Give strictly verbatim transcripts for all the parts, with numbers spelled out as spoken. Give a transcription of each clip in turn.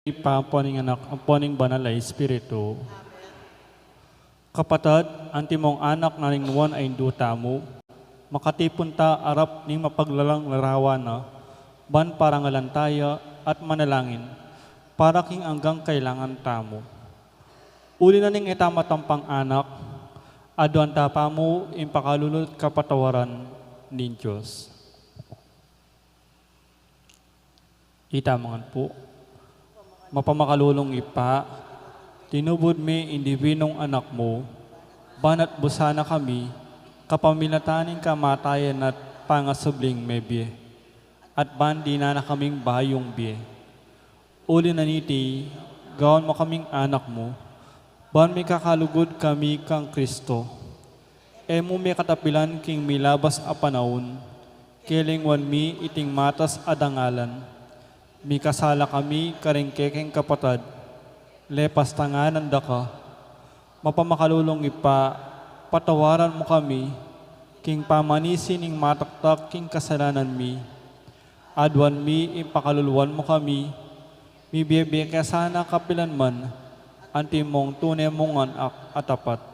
Ibpa, ampo ning Anak, ampo ning Banal a Espiritu. Kapatad, antimong anak na ning nuan a indu tamu, makatipun ta arap ning mapaglalang larawan na, ban parangalan ta ya at manalangin, para king anggang kailangan tamu. Uli na ning e ta matampang anak, aduan ta pa mu ing pakalulu at kapatawaran ning Dios. Itamu ngan pu. Mapamakalulung Ibpa, tinubud me ing Dibinung Anak mu, ban atbusan na kami, kapamilatan ning kamatayan at pangasubling mebie, at ban dinan na kaming bayung bie. Uli na niti, gawan mu kaming anak mu, ban mikakalugud kami kang Kristo. E mu mi katapilan king milabas a panaun, kelingwan mi iting matas a dangalan. Mikasala kami karing kekeng kapatad, lepas tanganan da ka. Mapamakalulung Ibpa, patawaran mu kami, king pamanisi ning mataktak king kasalanan mi. Aduan mi ing pakaluluan mu kami, mibie-bie ke sana kapilan man, antimong tune mung anak a tapat.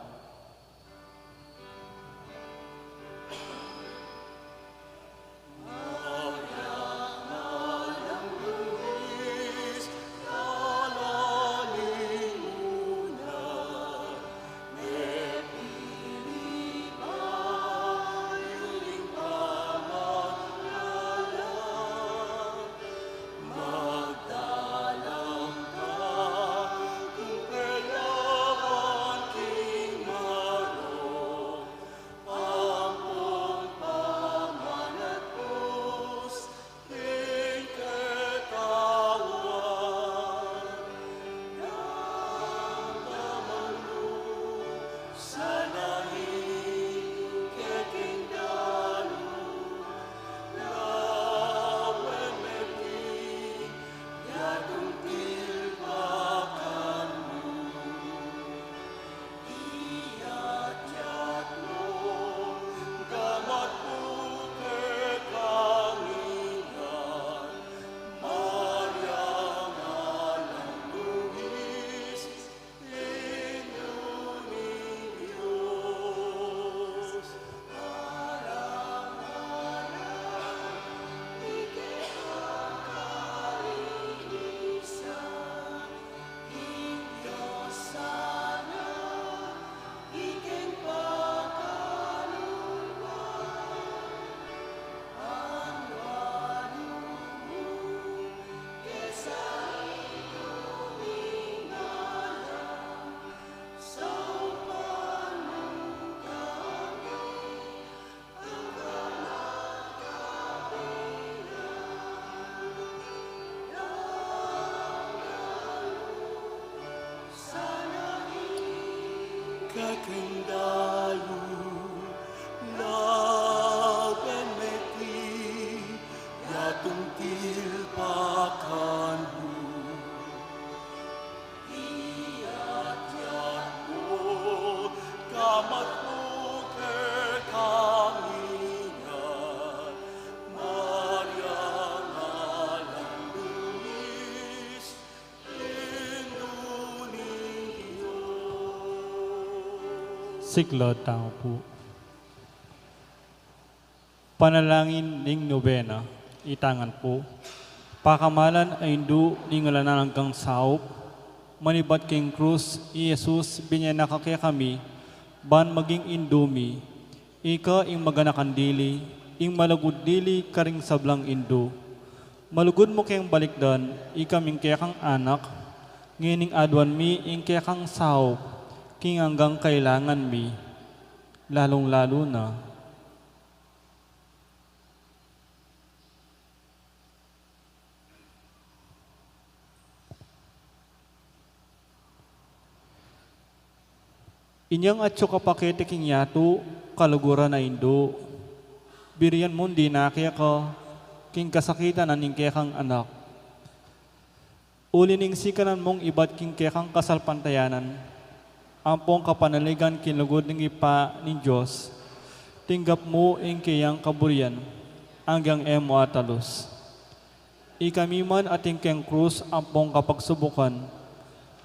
Kakandalu, lawen meti, yatung tilpakan mu. Iyatyat mu, gamat mu kekami ngan, Maria ngalan Luis, Indu ning Dios. Siklaud tamu pu. Panalangin ning nobena, ita ngan pu. Pakamalan a Indu ning alang anggang saup, manibat king krus i Jesus, binye na ka kekami, ban maging Indu mi. Ika ing maganakan dili, ing malugud dili karing sablang indu. Malugud mu keng balikdan, ika ming kekang anak, ngening aduan mi ing kekang saup, king anggang kailangan mi, lalung-lalu na inyang atyu ka pa keti king yatu, kaluguran a Indu, birian mung dinake ka king kasakitan ning kekang anak. Uli ning sikanan mung ibat king kekang kasalpantayanan, ampong kapanaligan king lugud ning Ibpa ning Dios, tinggap mu ing keyang kaburian, anggang e mu atalus. Ikami man atin keng krus ampong kapagsubukan,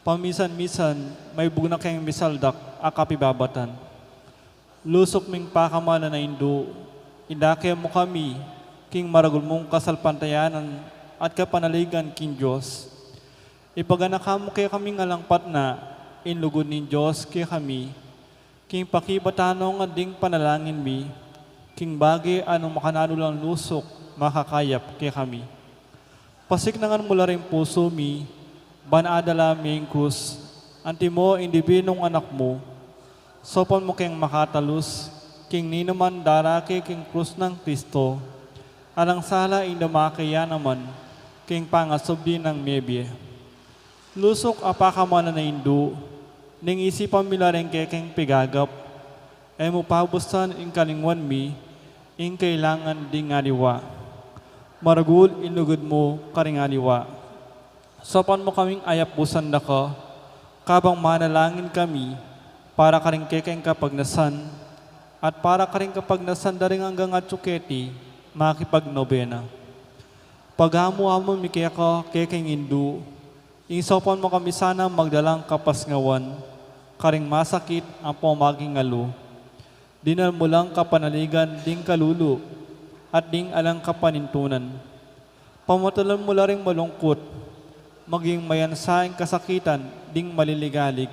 pamisan-misan maibug na keng misaldak a kapibabatan. Lusuk ming pakamalan a Indu, idake mu kami king maragul mung kasalpantayanan at kapanaligan king Dios. Ipaganaka mu kekami alang patna ing lugud ning Dios kekami, king pakibatan no ngan ding panalangin mi, king bage a nung makananu lang lusuk makakayap kekami. Pasiknangan mu la ring pusu mi, ban adala mi ing krus, antimo ing divinung Anak mu, saupan mu keng makatalus king ninuman darake king krus nang Kristo, alang sala ing dumake ya naman king pangasubli nang mebie. Lusuk a pakamalan a Indu, ning isipan mi la ring kekeng pigagap, e mu pabusan ing kalingwan mi ing kailangan ding aliwa. Maragul ing lugud mu karing aliwa. Saupan mu kaming ayapusan da ka, kabang manalangin kami para karing kekeng kapagnasan, at para karing kapagnasan da ring anggang atyu keti makipagnobena. Pagamu-amu mi keka kekeng Indu, ing saupan mu kami sana magdalang kapasngawan karing masakit ampong maging alu. Dinan mu lang kapanaligan ding kalulu at ding alang kapanintunan. Pamatalan mu la ring malungkut, maging mayansa ing kasakitan ding maliligalig.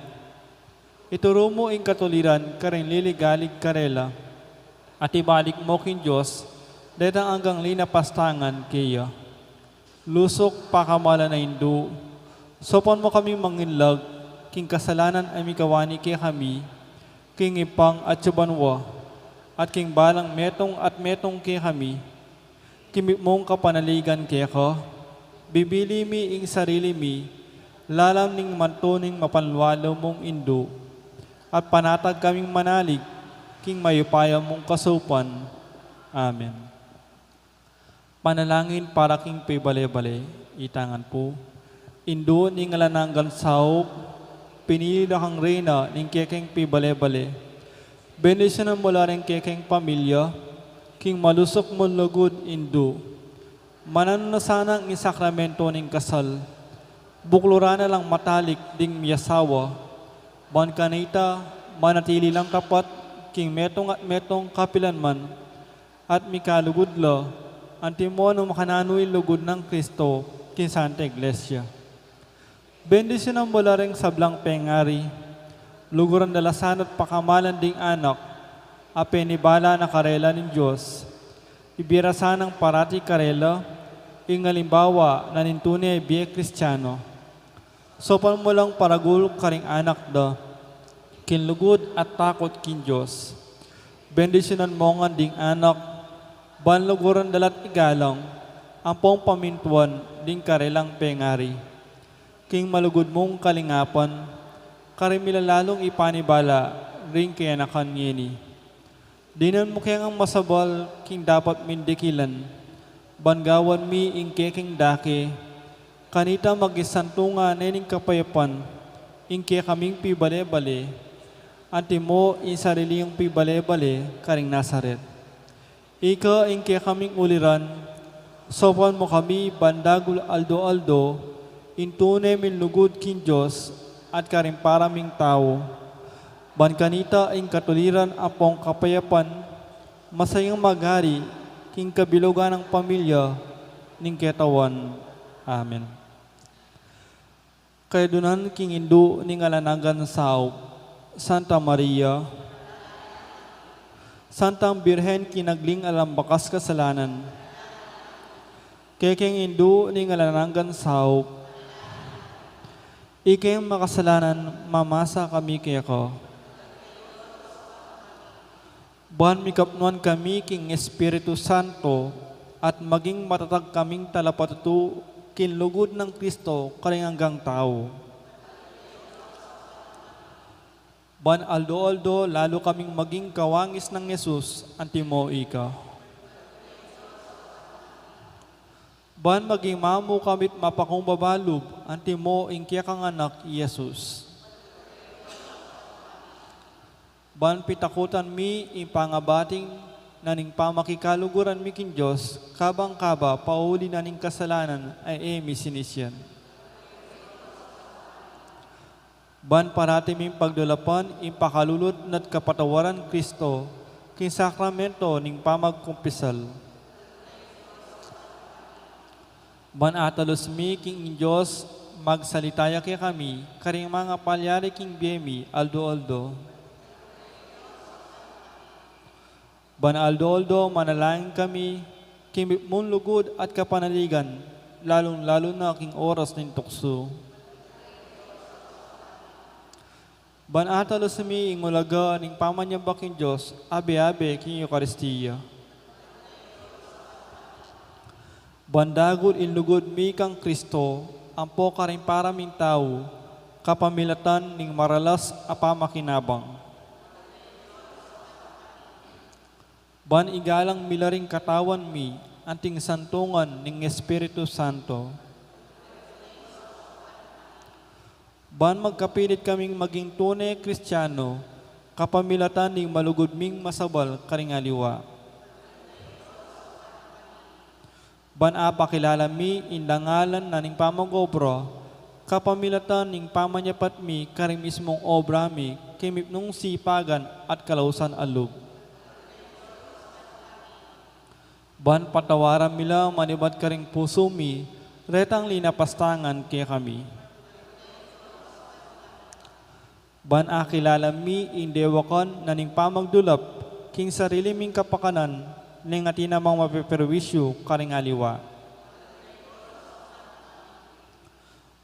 Ituru mu ing katuliran karing liligalig karela, at ibalik mu king Dios detang anggang linapastangan keya. Lusuk pakamalan a Indu, saupan mu kaming manginlag king kasalanan a mikawani kekami, king Ibpa at king banua, at king balang metung at metung kekami. Kimit mung kapanaligan keka, bibili mi ing sarili mi lalam ning mantu ning mapanlualu mung Indu, at panatag kaming manalig king mayupaya mung kasaupan. Amen. Panalangin para king pibale-bale. Itangan pu. Indu ning alang anggang saup, pinili da kang reyna ning kekeng pibale-bale. Bendisyunan mu la ring kekeng pamilya king malusuk mung lugud, Indu. Mananu na sanang ing sakramento ning kasal, bukluran na lang matalik ding miyasawa, ban kanita manatili lang tapat king metung at metung kapilanman, at mikalugud la, antimo nung makananu ing lugud nang Kristo king Santa Iglesia. Bendisyunan mu la ring sablang pengari, luguran da la sana't pakamalan ding anak a penibala na karela ning Dios. Ibie ra sanang parati karela ing alimbawa na ning tune a bie Kristiano. Saupan mu lang paragul karing anak da king lugud at takut king Dios. Bendisyunan mu ngan ding anak, ban luguran da la't igalang ampong pamintuan ding karelang pengari. King malugud mung kalingapan, karin mi la lalung ipanibala ring kayanakan ngeni. Dinan mu ke ngang masabal king dapat ming dikilan, ban gawan mi ing kekeng dake, kanita maging santungan ne ning kapayapan ing kekaming pibale-bale, antimo ing sarili yung pibale-bale karing Nazaret. Ika ing kekaming uliran, saupan mu kami ban dagul aldo-aldo ing tune ming lugud king Dios at karing para ming tau. Ban kanita ing katuliran ampong kapayapan, masayang magari king kabilugan nang pamilya ning ketawan. Amen. Kaydunan king Indu ning alang anggang saup, Santa Maria, Santang Birhen kinagling alang bakas kasalanan, kekeng Indu ning alang anggang saup, ikeng makasalanan mamasa kami keka. Ban mikapnuan kami king Espiritu Santo at maging matatag kaming talapatutu king lugud nang Kristo karing anggang tau. Ban aldo-aldo lalu kaming maging kawangis nang Jesus, antimo ika. Ban maging mamu kami't mapakumbaba lub, antimo ing kekang Anak, i Jesus. Ban pitakutan mi ing pangabating na ning pamakikaluguran mi king Dios, kabang kaba pauli na ning kasalanan a e mi sinisian. Ban parati ming pagdulapan ing pakalulu at kapatawaran Kristo, king sakramento ning pamagkumpisal. Ban atalus mi king Dios, magsalita ya kekami, karing mangapalyari king bie mi, aldo-aldo. Ban aldo-aldo manalangin kami, king mipnung lugud at kapanaligan, lalung-lalu na king oras ning tuksu. Ban atalus mi ing ulaga ning pamanyamba king Dios, abe-abe king Eukaristia. Ban dagul ing lugud mi kang Kristo, ampo karing para ming tau, kapamilatan ning maralas a pamakinabang. Ban igalang mi la ring katawan mi, anting santungan ning Espiritu Santo. Ban magkapilit kaming maging tune Kristiano, kapamilatan ning malugud ming masabal karing aliwa. Ban apakilala mi ing dangalan na ning pamag-obra, kapamilatan ning pamanyapat mi karing mismung obra mi, king mipnung sipagan at kalausan a lub. Ban patawaran mi la manibat karing pusu mi, retang linapastangan kekami. Ban akilala mi ing dewakan na ning pamagdulap, king sarili ming kapakanan, neng atin namang mapeperwisyu karing aliwa.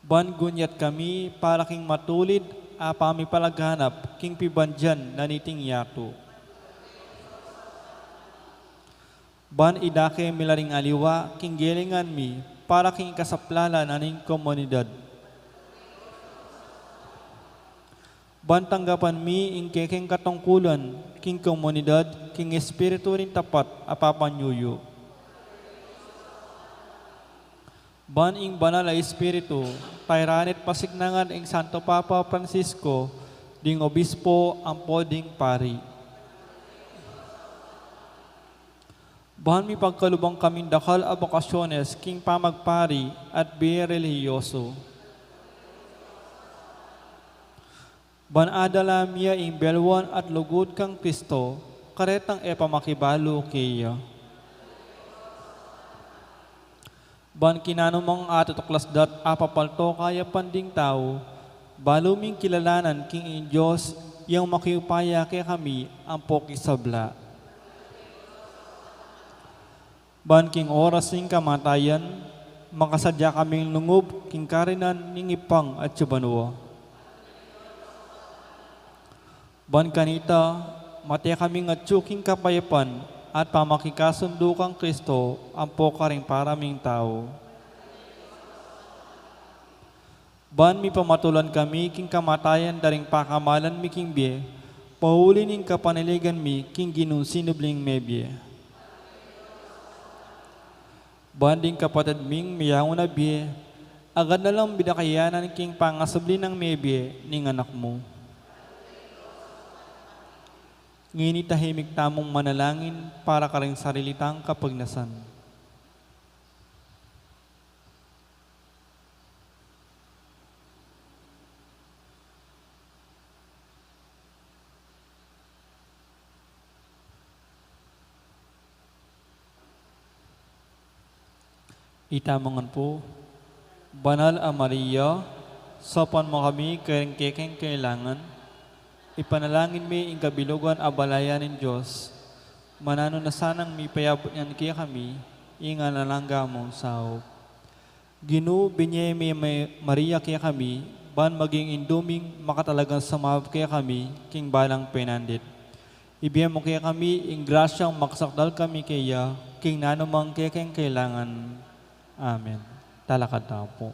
Ban gunyat kami para king matulid a pamipalaghanap king pibandian na niting yatu. Ban idake mi la ring aliwa king gelingan mi para king kasaplalan na ning komunidad. Ban tanggapan mi ing kekeng katungkulan king komunidad king espiritu ning tapat a papanyuyu. Ban ing Banal a Espiritu, tairan at pasiknangan ing Santo Papa Francisco, ding obispo ampo ding pari. Ban mipagkaluban kaming dakal a bokasyones king pamagpari at bie relihiyoso. Ban adala mi ya ing belwan at lugud kang Kristo, karetang e pa makibalu keya. Ban king nanumang atutuklas dat apapalto kayapan ding tau, balu ming kilalanan king ing Dios yang makiupaya kekami ampo king sabla. Ban king oras ning kamatayan, makasadya kaming lungub king karinan ning Ibpang atsu banua. Ban kanita, mate kaming atsu king kapayapan at pamakikasundu kang Kristo ampo karing para ming tau. Ban mipamatulan kami king kamatayan da ring pakamalan mi king bie, pauli ning kapanaligan mi king Ginung sinubling mebie. Ban ding kapatad ming meyangu na bie, agad na lang bidakayanan king pangasubli nang mebie ning Anak mu. Ngeni tahimik tamung manalangin para karing sarili tang kapagnasan. Itamu ngan pu, Banal a Maria, saupan mu kami karing kekeng kailangan. Ipanalangin mi ing kabilugan a balayan ning Dios. Mananu na sanang mipayabut ngan kekami ing alang angga mung saup. Ginu, binie me i Maria kekami, ban maging indu ming makatalagang sumaup kekami king balang penandit. Ibie mu kekami ing grasyang magsakdal kami keya king nanumang kekeng kailangan. Amen. Talakad tamu pu.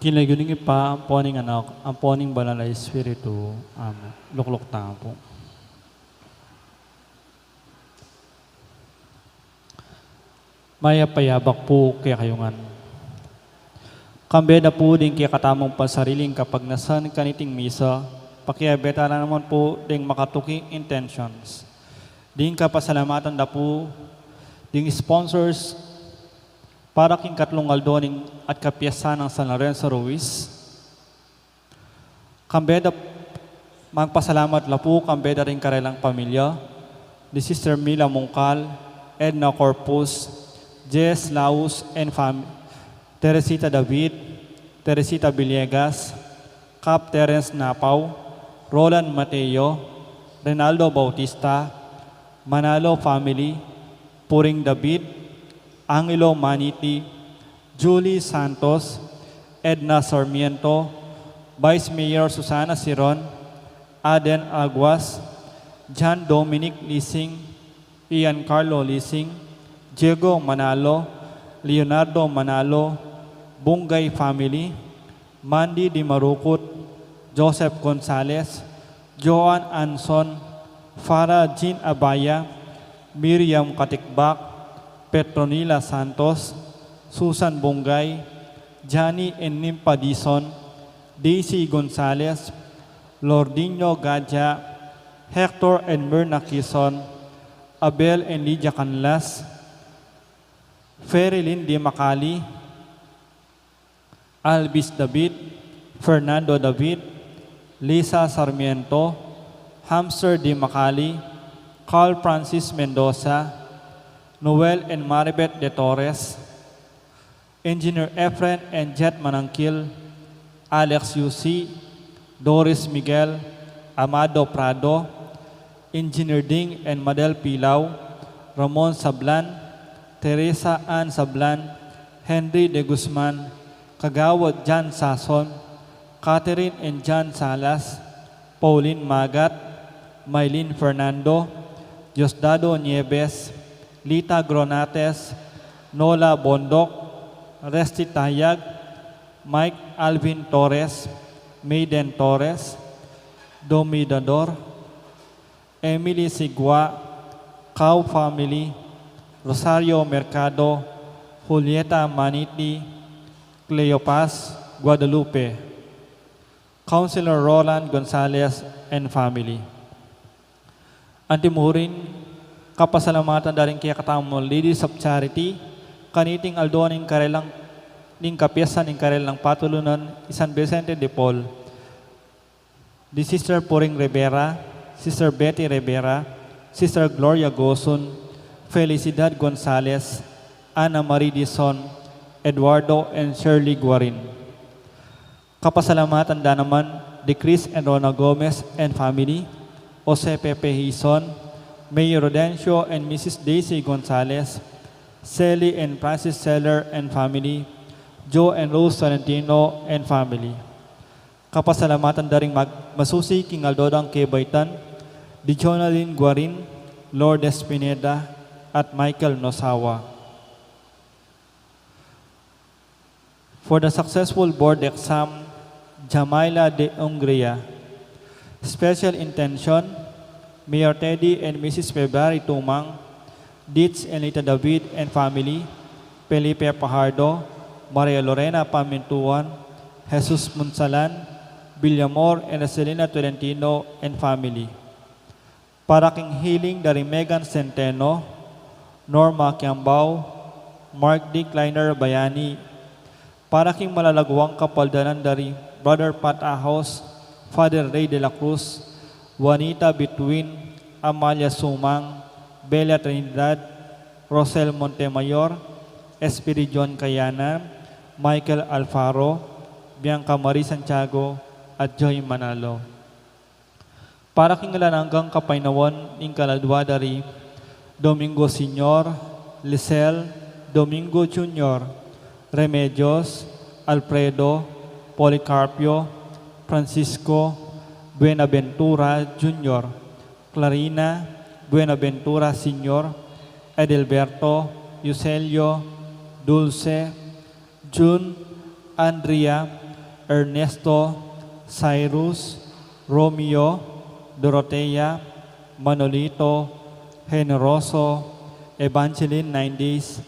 King lagyu ning Ibpa, ampo ning Anak, ampo ning Banal a Espiritu. Amen. Lukluk tamu pu. Mayap a yabak pu kekayu ngan. Kambe da pu ding kekatamung pansariling kapagnasan kaniting misa, pakiabe tala naman pu ding makatuking intentions. Ding kapasalamatan da pu ding sponsors para king katlung aldo ning at kapiesta nang San Lorenzo Ruiz. Kambe da, magpasalamat la pu kambe da ring karelang pamilya, di Sister Mila Mungkal, Edna Corpus, Jess Laus and fam-, Teresita David, Teresita Villegas, Cap Terence Napao, Roland Mateo, Renaldo Bautista, Manalo family, Puring David, Angelo Maniti, Julie Santos, Edna Sarmiento, Vice Mayor Susana Siron, Aden Aguas, John Dominic Lising, Ian Carlo Lising, Diego Manalo, Leonardo Manalo, Bungay family, Mandy Di Marukut, Joseph Gonzales, Joan Anson, Farah Jean Abaya, Miriam Katikbak, Petronila Santos, Susan Bungay, Johnny and Nimpa Dizon, Daisy Gonzales, Lordinho Gadja, Hector and Myrna Quizon, Abel and Lydia Canlas, Ferilyn Di Macali, Alvis David, Fernando David, Lisa Sarmiento, Hamster Di Macali, Carl Francis Mendoza, Noel and Maribeth De Torres, Engineer Efren and Jet Manangkil, Alex Yusi, Doris Miguel, Amado Prado, Engineer Ding and Madel Pilau, Ramon Sablan, Teresa Ann Sablan, Henry De Guzman, Kagawad John Sason, Catherine and John Salas, Pauline Magat, Mylene Fernando, Diosdado Nieves, Lita Gronates, Nola Bondoc, Resty Tayag, Mike Alvin Torres, Maiden Torres, Dominador, Emily Sigua, Cow family, Rosario Mercado, Julieta Maniti, Cleopas Guadalupe, Councilor Roland Gonzales and family. Antimurin, kapasalamatan da ring kekatamung Ladies of Charity, kaniting aldo ning karelang, ning kapiesta ning karelang patulunan, i San Vicente de Paul. Di Sister Puring Rivera, Sister Betty Rivera, Sister Gloria Gosun, Felicidad Gonzales, Ana Marie Dizon, Eduardo and Shirley Guarin. Kapasalamatan da naman di Chris and Rona Gomez and family, Jose Pepe Hizon, Mayor Rodencio and Missus Daisy Gonzales, Sally and Francis Seller and family, Joe and Rose Tolentino and family. Kapasalamatan da ring mag-, masusi king aldo dang kebaitan, di Jonalyn Guarin, Lourdes Pineda, at Michael Nosawa. For the successful board exam, Jamaila de Hungria. Special intention, Mayor Teddy and Missus February Tumang, Ditch and Lita David and family, Felipe Pajardo, Maria Lorena Pamintuan, Jesus Munsalan, Villamor and Roselina Tolentino and family. Para king healing da ri Megan Centeno, Norma Kiambao, Mark D. Kleiner Bayani, para king malalaguang kapaldanan da ri Brother Pat Ahos, Father Ray de la Cruz, Juanita Bituin, Amalia Sumang, Bella Trinidad, Rosel Montemayor, Espiridion Kayana, Michael Alfaro, Bianca Marie Santiago, at Joy Manalo. Para king alang anggang kapaynawan ning kaladua da ri Domingo Senior, Lisel, Domingo Junior, Remedios, Alfredo, Policarpio, Francisco, Buenaventura Junior, Clarina, Buenaventura Senior, Edelberto, Yuselio, Dulce, Jun, Andrea, Ernesto, Cyrus, Romeo, Dorotea, Manolito, Generoso, Evangeline, nine days,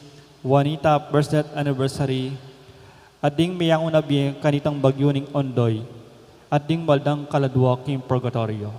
Juanita, birthday anniversary, at ding miyang una bie kanitang bagyu ning Ondoy, at ding maldang kaladua king purgatorio.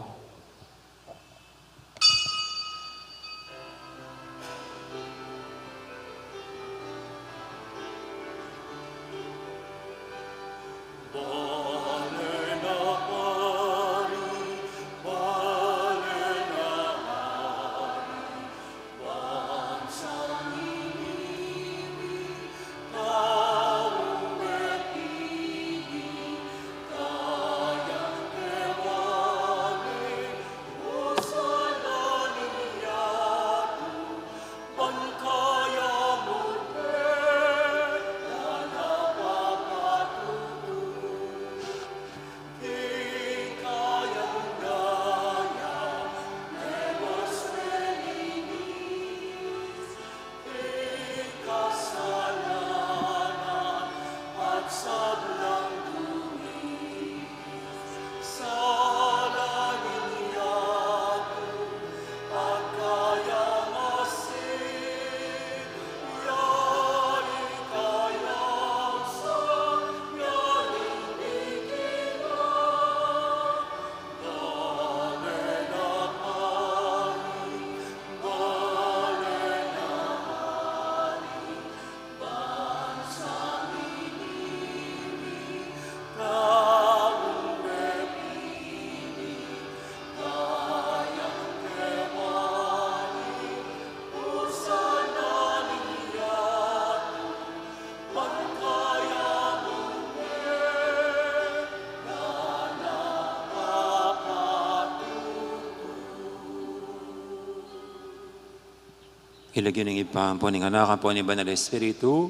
King lagyu ning Ibpa, ampo ning Anak, ampo ning Banal Espiritu.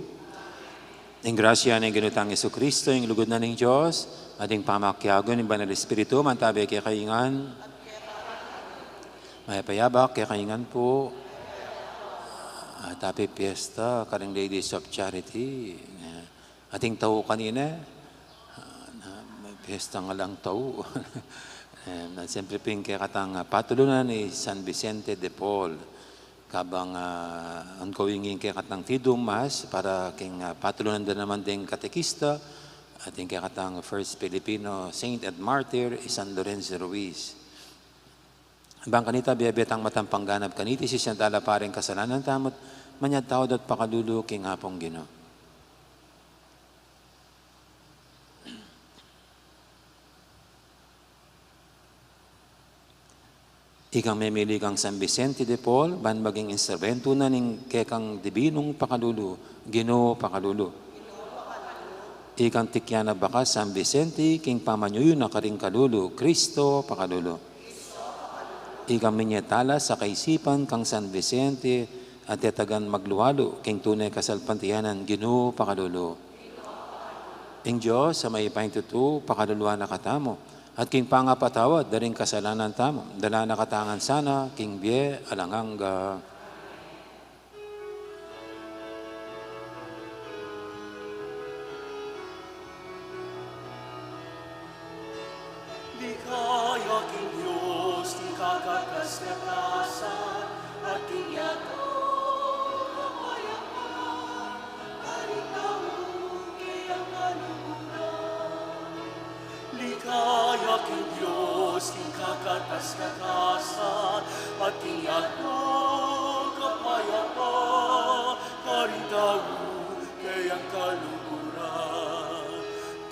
Ing grasya ning Ginu tang Jesucristo, ing lugud na ning Dios, at ing pamakiabe ning Banal Espiritu, mantabe kekayu ngan. Mayap a yabak kekayu ngan pu. At happy fiesta karing Ladies of Charity. Ating tau kanina, ah, na, fiesta nga lang tau. Eh, na siyempre pin kekatang, ah, patulunan i San Vicente de Paul. Kabang, ah, ongoing ing kekatang Te Deum Mass para king, ah, patulunan da naman ding katekista, at ing kekatang First Filipino Saint and Martyr, i San Lorenzo Ruiz. Bang kanita, bie-bie tang matampang ganap kaniti, sisian tala pa ring kasalanan tamu, manyawad tawad at pakalulu king Apung Ginu. Ikang memili kang San Vicente de Paul, ban maging instrumento na ning kekang dibinung pakalulu, Ginu pakalulu. Ikang tikyan a bakas San Vicente, king pamanyuyu na karing kalulu, Kristo pakalulu. Ikang minie tala sa kaisipan kang San Vicente, at tetagan maglualu, king tune kasalpantayanan, Ginu pakalulu. Ing Dios a mayupaya king tutu, pakaluluan na katamu, at king pangapatawad da ring kasalanan tamu, dala na katamu ngan sana king bie alang angga. Ligaya king Dios, king kakatas-katasan, at king yatu kapayapan, karing tau kayang kaluguran. Ligaya king Dios, king kakatas-katasan, at king yatu kapayapan, karing tau kayang kaluguran.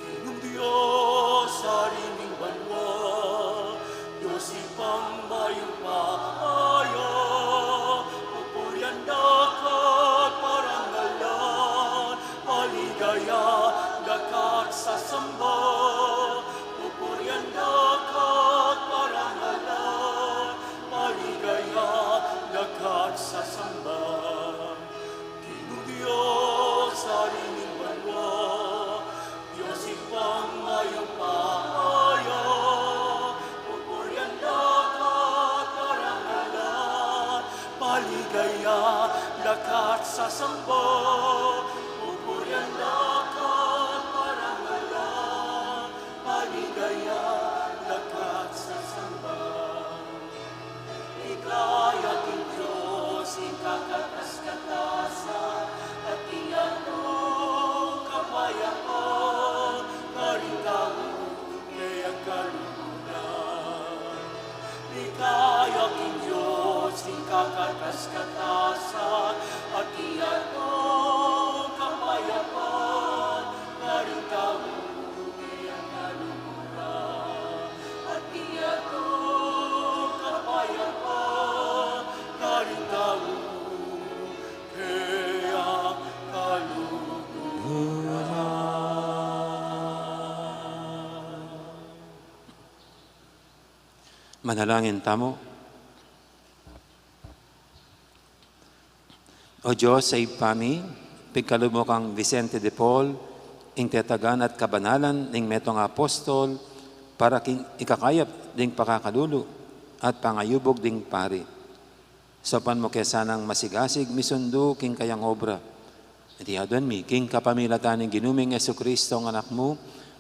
Ginung Dios, Ari ning banua, Dios Ibpang mayupaya, pupurian da ka at parangalan, paligayan da ka at sasamban, pupurian da ka at parangalan, paligayan da ka at sasamban. Ginung Dios, Ari ning banua, Dios Ibpang mayupaya, pupurian da ka at parangalan, paligayan da ka at sasamban, pupurian da ka at parangalan, Manalangin tamu. O Dios a Ibpa mi, pigkalub mu kang Vicente de Paul, ing tetagan at kabanalan ning metung a apostol, para king ikakayap ding pakakalulu at pangayubug ding pari. Saupan mu ke sanang masigasig misundu king kayang obra. Iti aduan mi king kapamilatan ning Ginu ming Jesucristo, a Anak mu,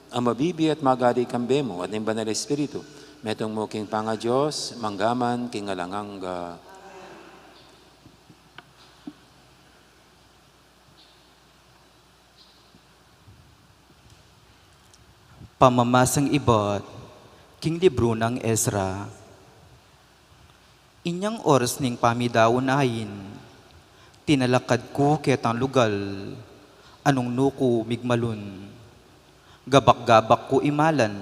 a mabibie at magari kambe mu at ning Banal Espiritu, metung mu king pangaDios, mangga man king alang angga. Pamamasang ibat king libru nang Ezra. Inyang oras ning pamidaun ain, tinalakad ku ketang lugal a nung nu ku migmalun. Gabak-gabak ku imalan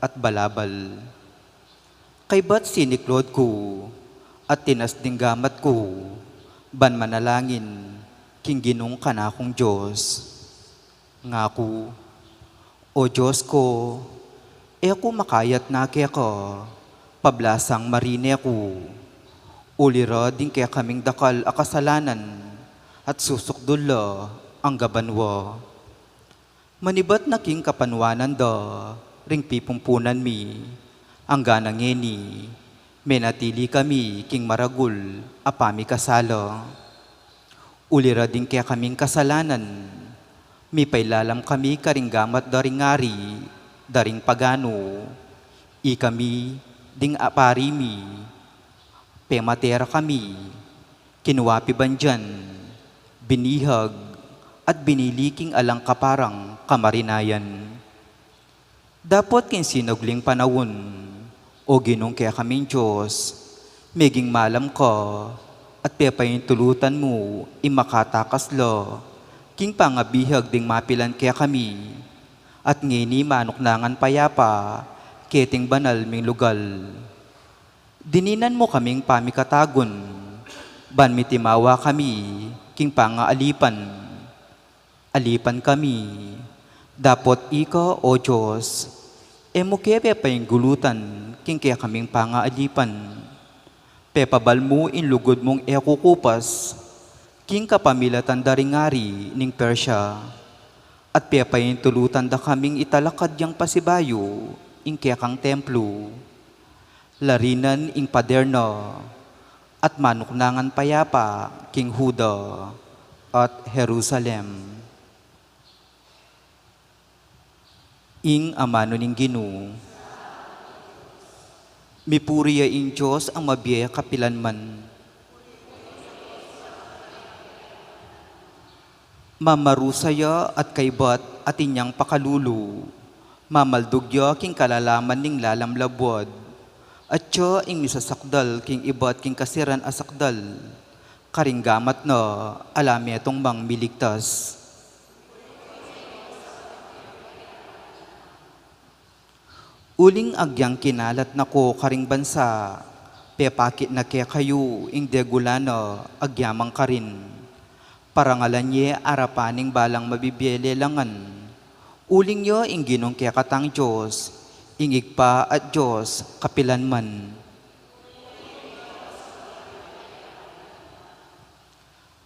at balabal. Kaybat siniklod ku at tinas ding gamat ku ban manalangin king Ginung kanakung Dios. Ngaku, O Dios ku, e ku makayatna keka, pablasang marine ku. Uli ra ding kekaming dakal a kasalanan at susukdul la angga banua. Manibat na king kapanuanan da ring pipumpunan mi, angga na ngeni, menatili kami king maragul a pamikasala. Uli ra ding kekaming kasalanan, mipailalam kami karing gamat da ring ari da ring paganu. Ikami ding a pari mi, pemate ra kami, kinua pibandian, binihag, at binili king alang kaparang kamarinayan. Dapot king sinugling panaun, O Ginung kekaming Dios, meging malam ka, at pepaintulutan mu ing makatakas la king pangabihag ding mapilan kekami, at ngeni manuknangan payapa keting banal ming lugal. Dininan mu kaming pamikatagun, ban mitimawa kami king pangaalipan. Alipan kami, dapot ika, O Dios, e mu ke pepainggulutan king kekaming pangaalipan. Pepabal mu ing lugud mung e kukupas king kapamilatan da ring ari ning Persia, at pepaintulutan da kaming italakad yang pasibayu ing kekang templu. Larinan ing pader na, at manuknangan payapa king Juda at Jerusalem. Ing amanu ning Ginu. Mipuri ya ing Dios a mabie kapilanman. Mamarusa ya at kaybat atin yang pakalulu. Mamaldug ya king kalalaman ning lalam labuad. Atya ing misasakdal king ibat king kasiran a sakdal. Karing gamat na ala metung mang miligtas. Uling agyang kinalat na ko karing bansa, pepakit na kekayu ing degula na agyamang karin. Parangalan ye arapan ning balang mabibie lelangan. Uling ya ing Ginung kekatang Dios, ing Ibpa at Dios kapilanman.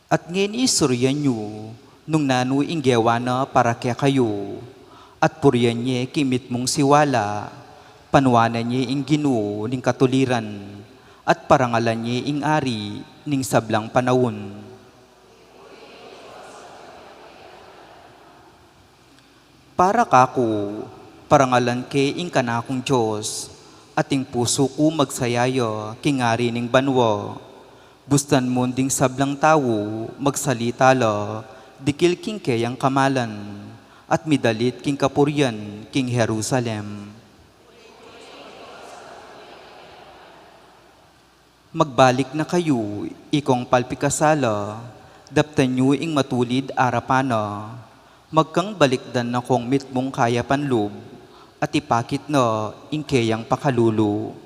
At ngeni surian yu nung nanu ing gewa na para kekayu, at purian ye king mitmung siwala, panuanan ye ing Ginu ning katuliran, at parangalan ye ing Ari ning sablang panaun. Para kaku, parangalan ke ing kanakung Dios, at ing pusu ku magsaya ya king Ari ning banua. Bustan mu ding sablang tau magsalita la dikil king keyang kamalan, at midalit king kapurian king Jerusalem. Magbalik na kayu, ikong palpikasala, daptan yu ing matulid arapan na. Magkang balikdan na kong mitmung kayapan lub, at ipakit na ing keyang pakalulu.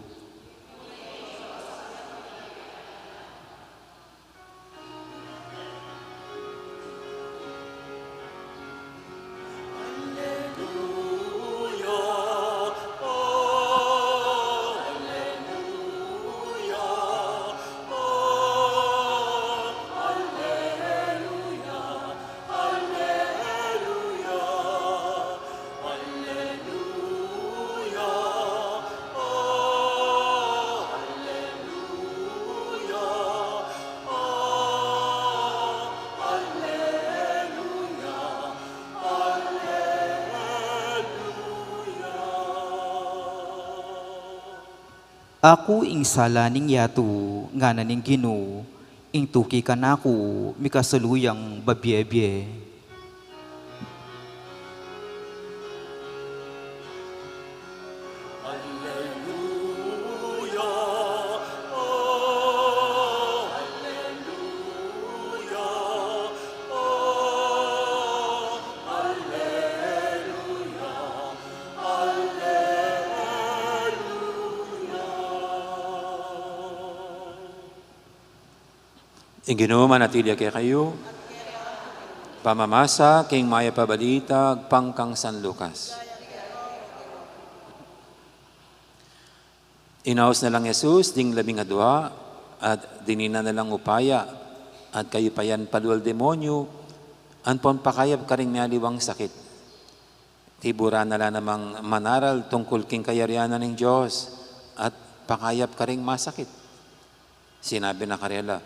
Aku ing sala ning yatu, ngana ning Ginu, ing tuki kanaku, mikasalu yang babie-bie. Ing Ginu manatili ya kekayu. Pamamasa king Mayap a Balita agpang kang San Lucas. Inaus na lang Jesus ding labing adua, at dininan na lang upaya, at kayupayan palual demonyu, ampon pakayap karing mialiwang sakit. Tiburan na la namang manaral tungkul king kayarian na ning Dios, at pakayap karing masakit. Sinabi na karela,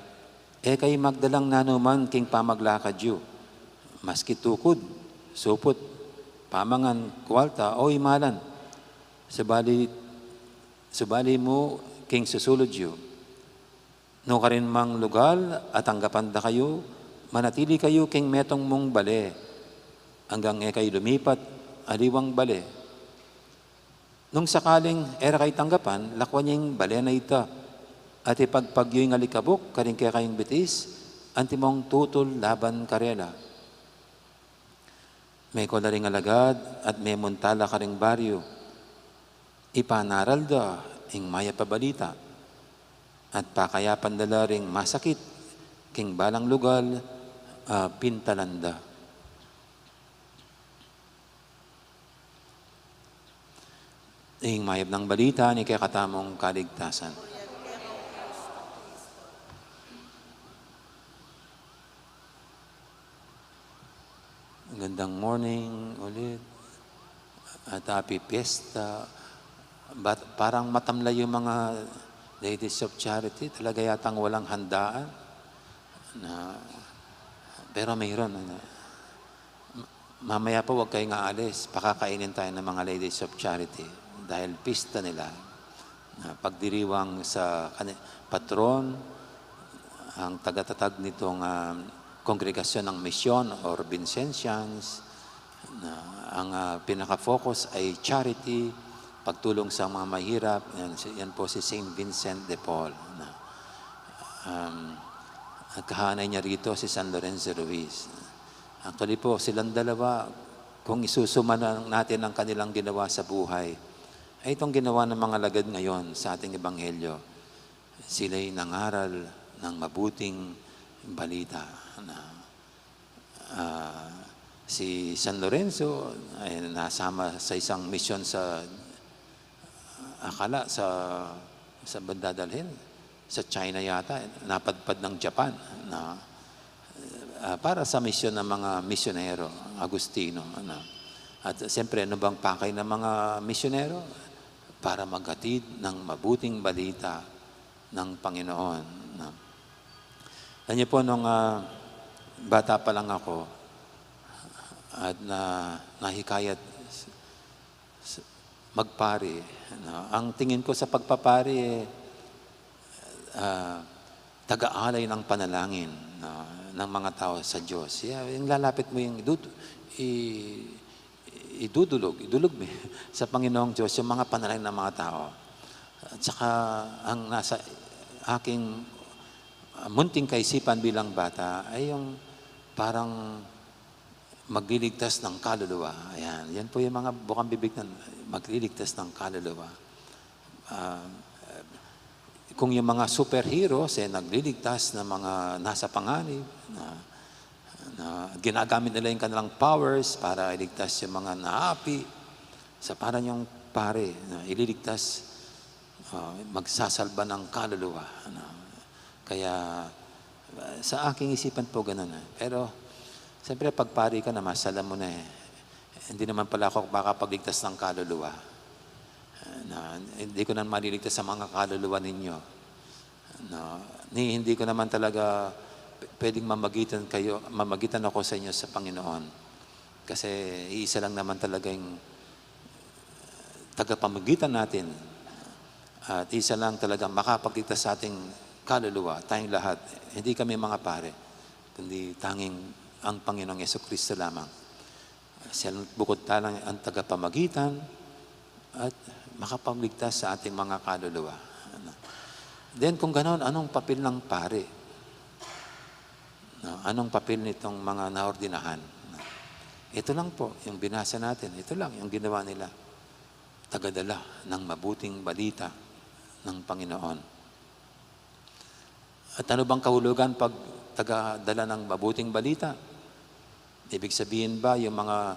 "E kayu magdalang nanuman king pamaglakad yu, maski tukud, suput, pamangan, kualta, o imalan. Subali, subali mu king susulud yu. Nukarin mang lugal a tanggapan da kayu, manatili kayu king metung mung bale, anggang e kayu lumipat aliwang bale. Nung sakaling e ra kayu tanggapan, lakwan yu ing bale na ita, at ipagpag yu ing alikabuk karing kekayung bitis, antimong tutul laban karela." Meko la ring alagad at memunta la karing baryu. Ipanaral da ing Mayap a Balita, at pakayapan da la ring masakit king balang lugal a pintalan da. Ing Mayap nang Balita ning kekatamung kaligtasan. Magandang morning ulit. At happy fiesta. But parang matamlay yung mga Ladies of Charity. Talaga yatang walang handaan. Na, pero mayroon, ano. Mamaya po, huwag kayong aalis. Pakakainin tayo ng mga Ladies of Charity dahil pista nila. Na pagdiriwang sa kani-, patron, ang tagatatag nitong, ah, kongregasyon ng misyon or Vincentians, na ang, ah, pinaka-focus ay charity, pagtulong sa mga mahirap. Yan, si, yan po si Saint Vincent de Paul. Na, um, at kahanay niya rito si San Lorenzo Ruiz. Actually po, silang dalawa, kung isusuma na natin ang kanilang ginawa sa buhay, ay itong ginawa ng mga lagad ngayon sa ating ebanghelyo. Sila'y nangaral ng mabuting balita na, ah, si San Lorenzo ay nasama sa isang misyon sa akala sa, sa bandang dalhin, sa China yata, napadpad ng Japan na, ah, para sa misyon ng mga misyonero, Agustino, ano. At siyempre, ano bang pakay ng mga misyonero? Para maghatid ng mabuting balita ng Panginoon, no? Alam niyo po, nung, ah, bata pa lang ako at na, nahikayat s-, s-, magpari, no? Ang tingin ko sa pagpapari, eh, ah, taga-alay ng panalangin, no, ng mga tao sa Diyos. Yeah, yung lalapit mo yung dud-, i-, idudulog, idulog mo sa Panginoong Diyos yung mga panalangin ng mga tao. At saka, ang nasa aking, ah, munting kaisipan bilang bata ay yung parang magliligtas ng kaluluwa. Ayan, yan po yung mga bukang bibig na magliligtas ng kaluluwa. Ah, kung yung mga superheroes, eh, nagliligtas ng mga nasa panganib, na, na ginagamit nila yung kanilang powers para iligtas yung mga naapi. Sa parang yung pari, na ililigtas, ah, magsasalba ng kaluluwa, ano. Kaya, ah, sa aking isipan po, ganun, eh. Pero, siyempre, pag pari ka na, masala mo na, eh. Hindi naman pala ako makakapagligtas ng kaluluwa. Ah, na, hindi ko na maliligtas sa mga kaluluwa ninyo. No, ni, hindi ko naman talaga p-, pwedeng mamagitan kayo, mamagitan ako sa inyo sa Panginoon. Kasi iisa lang naman talaga yung tagapamagitan natin, At isa lang talagang makapagligtas sa ating kaluluwa, tayong lahat. Hindi kami mga pare, kundi tanging ang Panginoong Yesu Kristo lamang. Siya bukod talang ang tagapamagitan at makapagligtas sa ating mga kaluluwa. Ano? Then kung ganon, anong papel ng pare? No? Anong papel nitong mga naordinahan? No? Ito lang po, yung binasa natin, ito lang yung ginawa nila. Tagadala ng mabuting balita ng Panginoon. At ano bang kahulugan pag tagadala ng mabuting balita? Ibig sabihin ba yung mga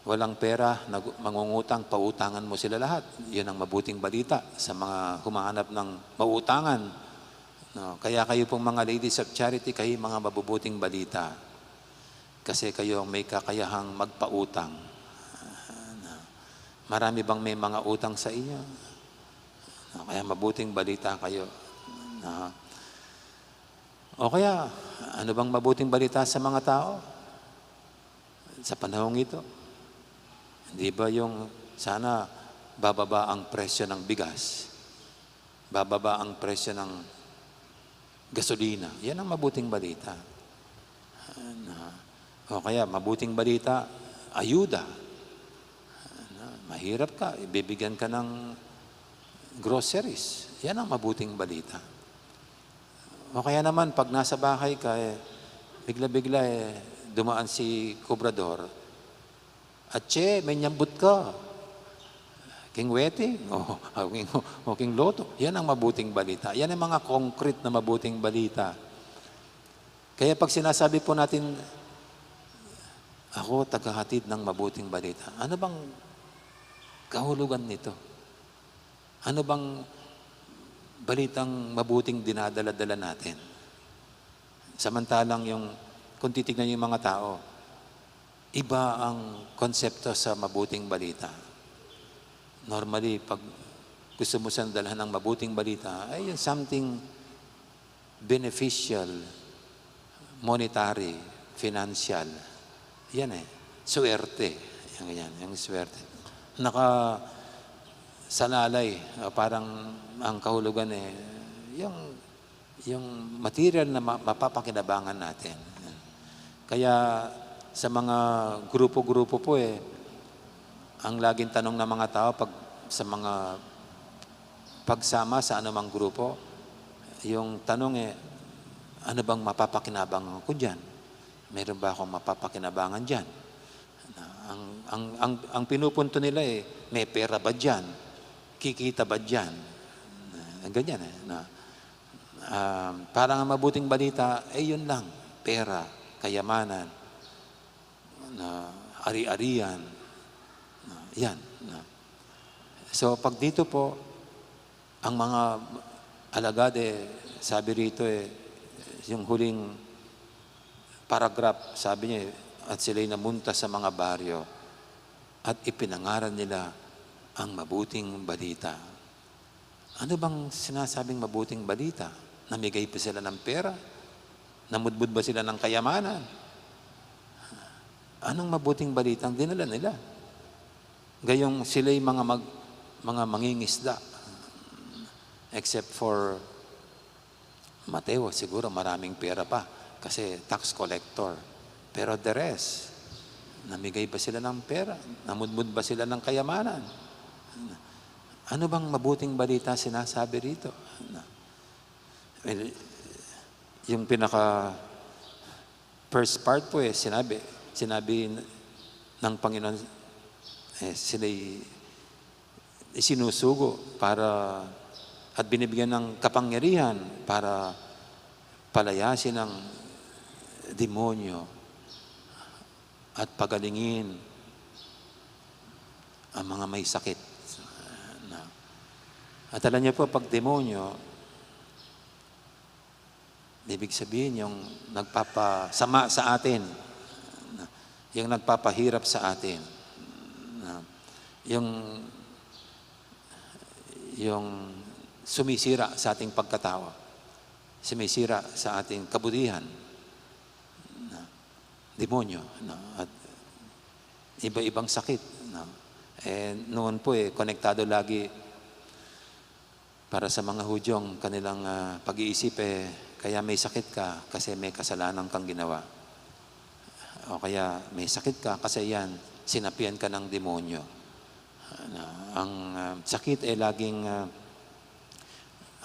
walang pera, nag-, mangungutang, pautangan mo sila lahat? Yun ang mabuting balita sa mga humahanap ng mautangan. No? Kaya kayo pong mga Ladies of Charity, kayo yung mga mabubuting balita. Kasi kayo ang may kakayahang magpautang. No? Marami bang may mga utang sa inyo? No? Kaya mabuting balita kayo. No? O kaya, ano bang mabuting balita sa mga tao sa panahong ito? Di ba yung sana bababa ang presyo ng bigas, bababa ang presyo ng gasolina? Yan ang mabuting balita. Na, o kaya, mabuting balita, ayuda. Na, mahirap ka, ibibigyan ka ng groceries. Yan ang mabuting balita. O kaya naman, pag nasa bahay ka, eh, bigla-bigla, eh, dumaan si kobrador. Atse, may nyambut ka. King wedding, o, o king, o king loto. Yan ang mabuting balita. Yan ang mga concrete na mabuting balita. Kaya pag sinasabi po natin, "Ako, tagahatid ng mabuting balita." Ano bang kahulugan nito? Ano bang balitang mabuting dinadala-dala natin? Samantalang yung, kung titignan yung mga tao, iba ang konsepto sa mabuting balita. Normally, pag gusto mo siyang dalhan ng mabuting balita, ay yung something beneficial, monetary, financial. Yan eh. Swerte. Yan, yan, yung swerte. Nakasalalay, ah, parang ang kahulugan eh, yung, yung material na ma-, mapapakinabangan natin. Kaya sa mga grupo-grupo po eh, ang laging tanong ng mga tao pag sa mga pagsama sa anumang grupo, yung tanong eh, "Ano bang mapapakinabangan ko diyan? Meron ba akong mapapakinabangan diyan?" Na, ang, ang, ang, ang pinupunto nila eh, "May pera ba diyan? Kikita ba diyan?" Na, ganyan eh. Na, um, parang ang mabuting balita, eh, yun lang. Pera, kayamanan, na ari-arian. Na, yan. Na. So, pag dito po, ang mga alagad, eh, sabi rito, eh, yung huling paragraph, sabi niya, eh, "At sila'y namunta sa mga baryo at ipinangaral nila ang mabuting balita." Ano bang sinasabing mabuting balita? Namigay ba sila ng pera? Namudmud ba sila ng kayamanan? Anong mabuting balita ang dinala nila? Gayong sila'y mga mag-, mga mangingisda. Except for Mateo, siguro maraming pera pa kasi tax collector. Pero the rest, namigay ba sila ng pera? Namudmud ba sila ng kayamanan? Ano bang mabuting balita sinasabi rito? Well, yung pinaka first part po eh, sinabi, sinabi ng Panginoon, eh, sila'y isinusugo para, at binibigyan ng kapangyarihan para palayasin ang demonyo at pagalingin ang mga may sakit. Na, at alam niyo po, pag demonyo, ibig sabihin, yung nagpapasama sa atin, yung nagpapahirap sa atin, yung, yung sumisira sa ating pagkatao, sumisira sa ating kabutihan, demonyo, no? At iba-ibang sakit, no? Eh, noon po, eh, konektado lagi Para sa mga Hudyo, ang kanilang, ah, pag-iisip, eh, kaya may sakit ka kasi may kasalanan kang ginawa. O kaya may sakit ka kasi yan, sinapian ka ng demonyo. Na ang, ah, sakit ay laging, ah,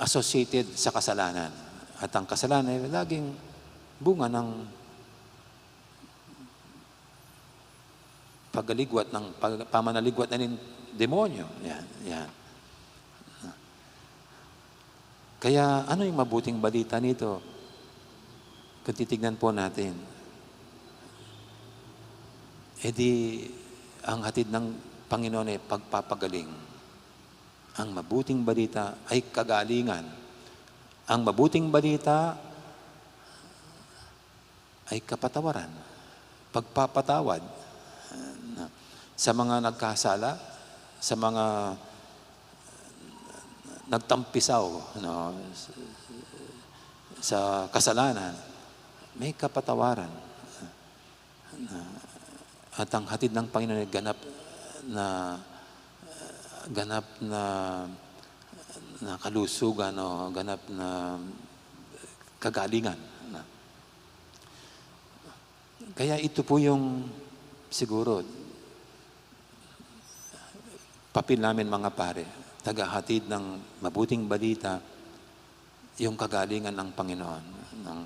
associated sa kasalanan. At ang kasalanan ay laging bunga ng pagaligwat ng, pag-, pamanaligwat na ng demonyo. Yan, yan. Kaya ano yung mabuting balita nito? Kung titignan po natin, eh di, ang hatid ng Panginoon ay pagpapagaling. Ang mabuting balita ay kagalingan. Ang mabuting balita ay kapatawaran, pagpapatawad, ah, sa mga nagkasala, sa mga nagtampisaw, no, sa kasalanan, may kapatawaran. At ang hatid ng Panginoon ay ganap na, ganap na, na kalusugan o ganap na kagalingan. Kaya ito po yung siguro papel namin, mga pare, tagahatid ng mabuting balita, yung kagalingan ng Panginoon. Ng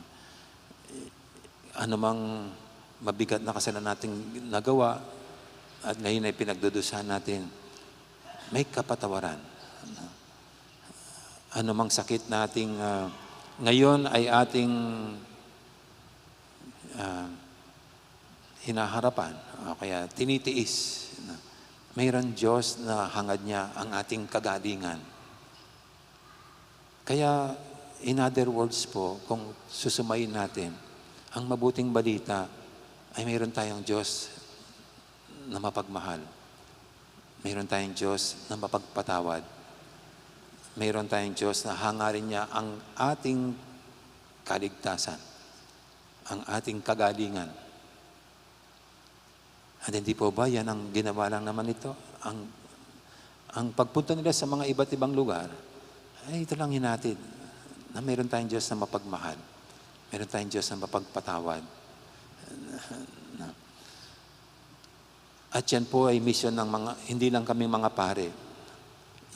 anumang mabigat na kasalanan nating nagawa at ngayon ay pinagdudusahan natin, may kapatawaran. Anumang sakit nating, ah, ngayon ay ating, ah, hinaharapan o kaya tinitiis, mayroon Diyos na hangad niya ang ating kagalingan. Kaya, in other words po, kung susumayin natin, ang mabuting balita ay mayroon tayong Diyos na mapagmahal. Mayroon tayong Diyos na mapagpatawad. Mayroon tayong Diyos na hangarin niya ang ating kaligtasan, ang ating kagalingan. At hindi po ba yan ang ginawa lang naman nito? Ang, ang pagpunta nila sa mga iba't ibang lugar, ay ito lang hinatid, na mayroon tayong Diyos na mapagmahal. Mayroon tayong Diyos na mapagpatawad. At yan po ay misyon ng mga, hindi lang kami, mga pare.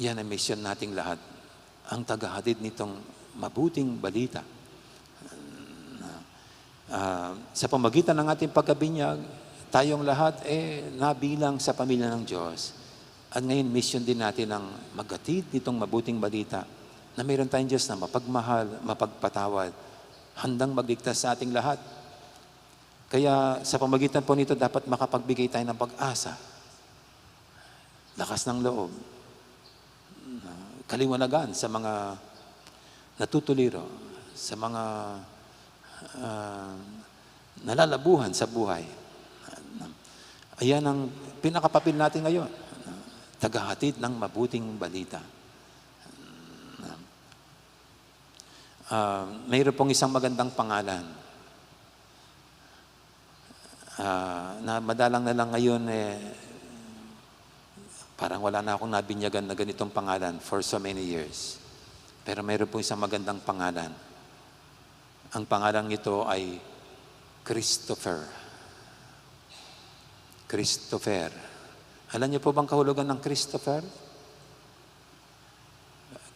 Yan ang misyon nating lahat. Ang tagahatid nitong mabuting balita. Ah, sa pamagitan ng ating pagkabinyag, tayong lahat, eh, nabilang sa pamilya ng Diyos. At ngayon, misyon din natin ang maghatid nitong mabuting balita na mayroon tayong Diyos na mapagmahal, mapagpatawad, handang magligtas sa ating lahat. Kaya sa pamagitan po nito, dapat makapagbigay tayo ng pag-asa, lakas ng loob, kaliwanagan sa mga natutuliro, sa mga, ah, nalalabuhan sa buhay. Ayan ang pinakapapil natin ngayon, tagahatid ng mabuting balita. Ah, mayroon pong isang magandang pangalan. Ah, na madalang na lang ngayon, eh, parang wala na akong nabinyagan na ganitong pangalan for so many years. Pero mayroon pong isang magandang pangalan. Ang pangalan nito ay Christopher. Christopher. Alam niyo po bang kahulugan ng Christopher?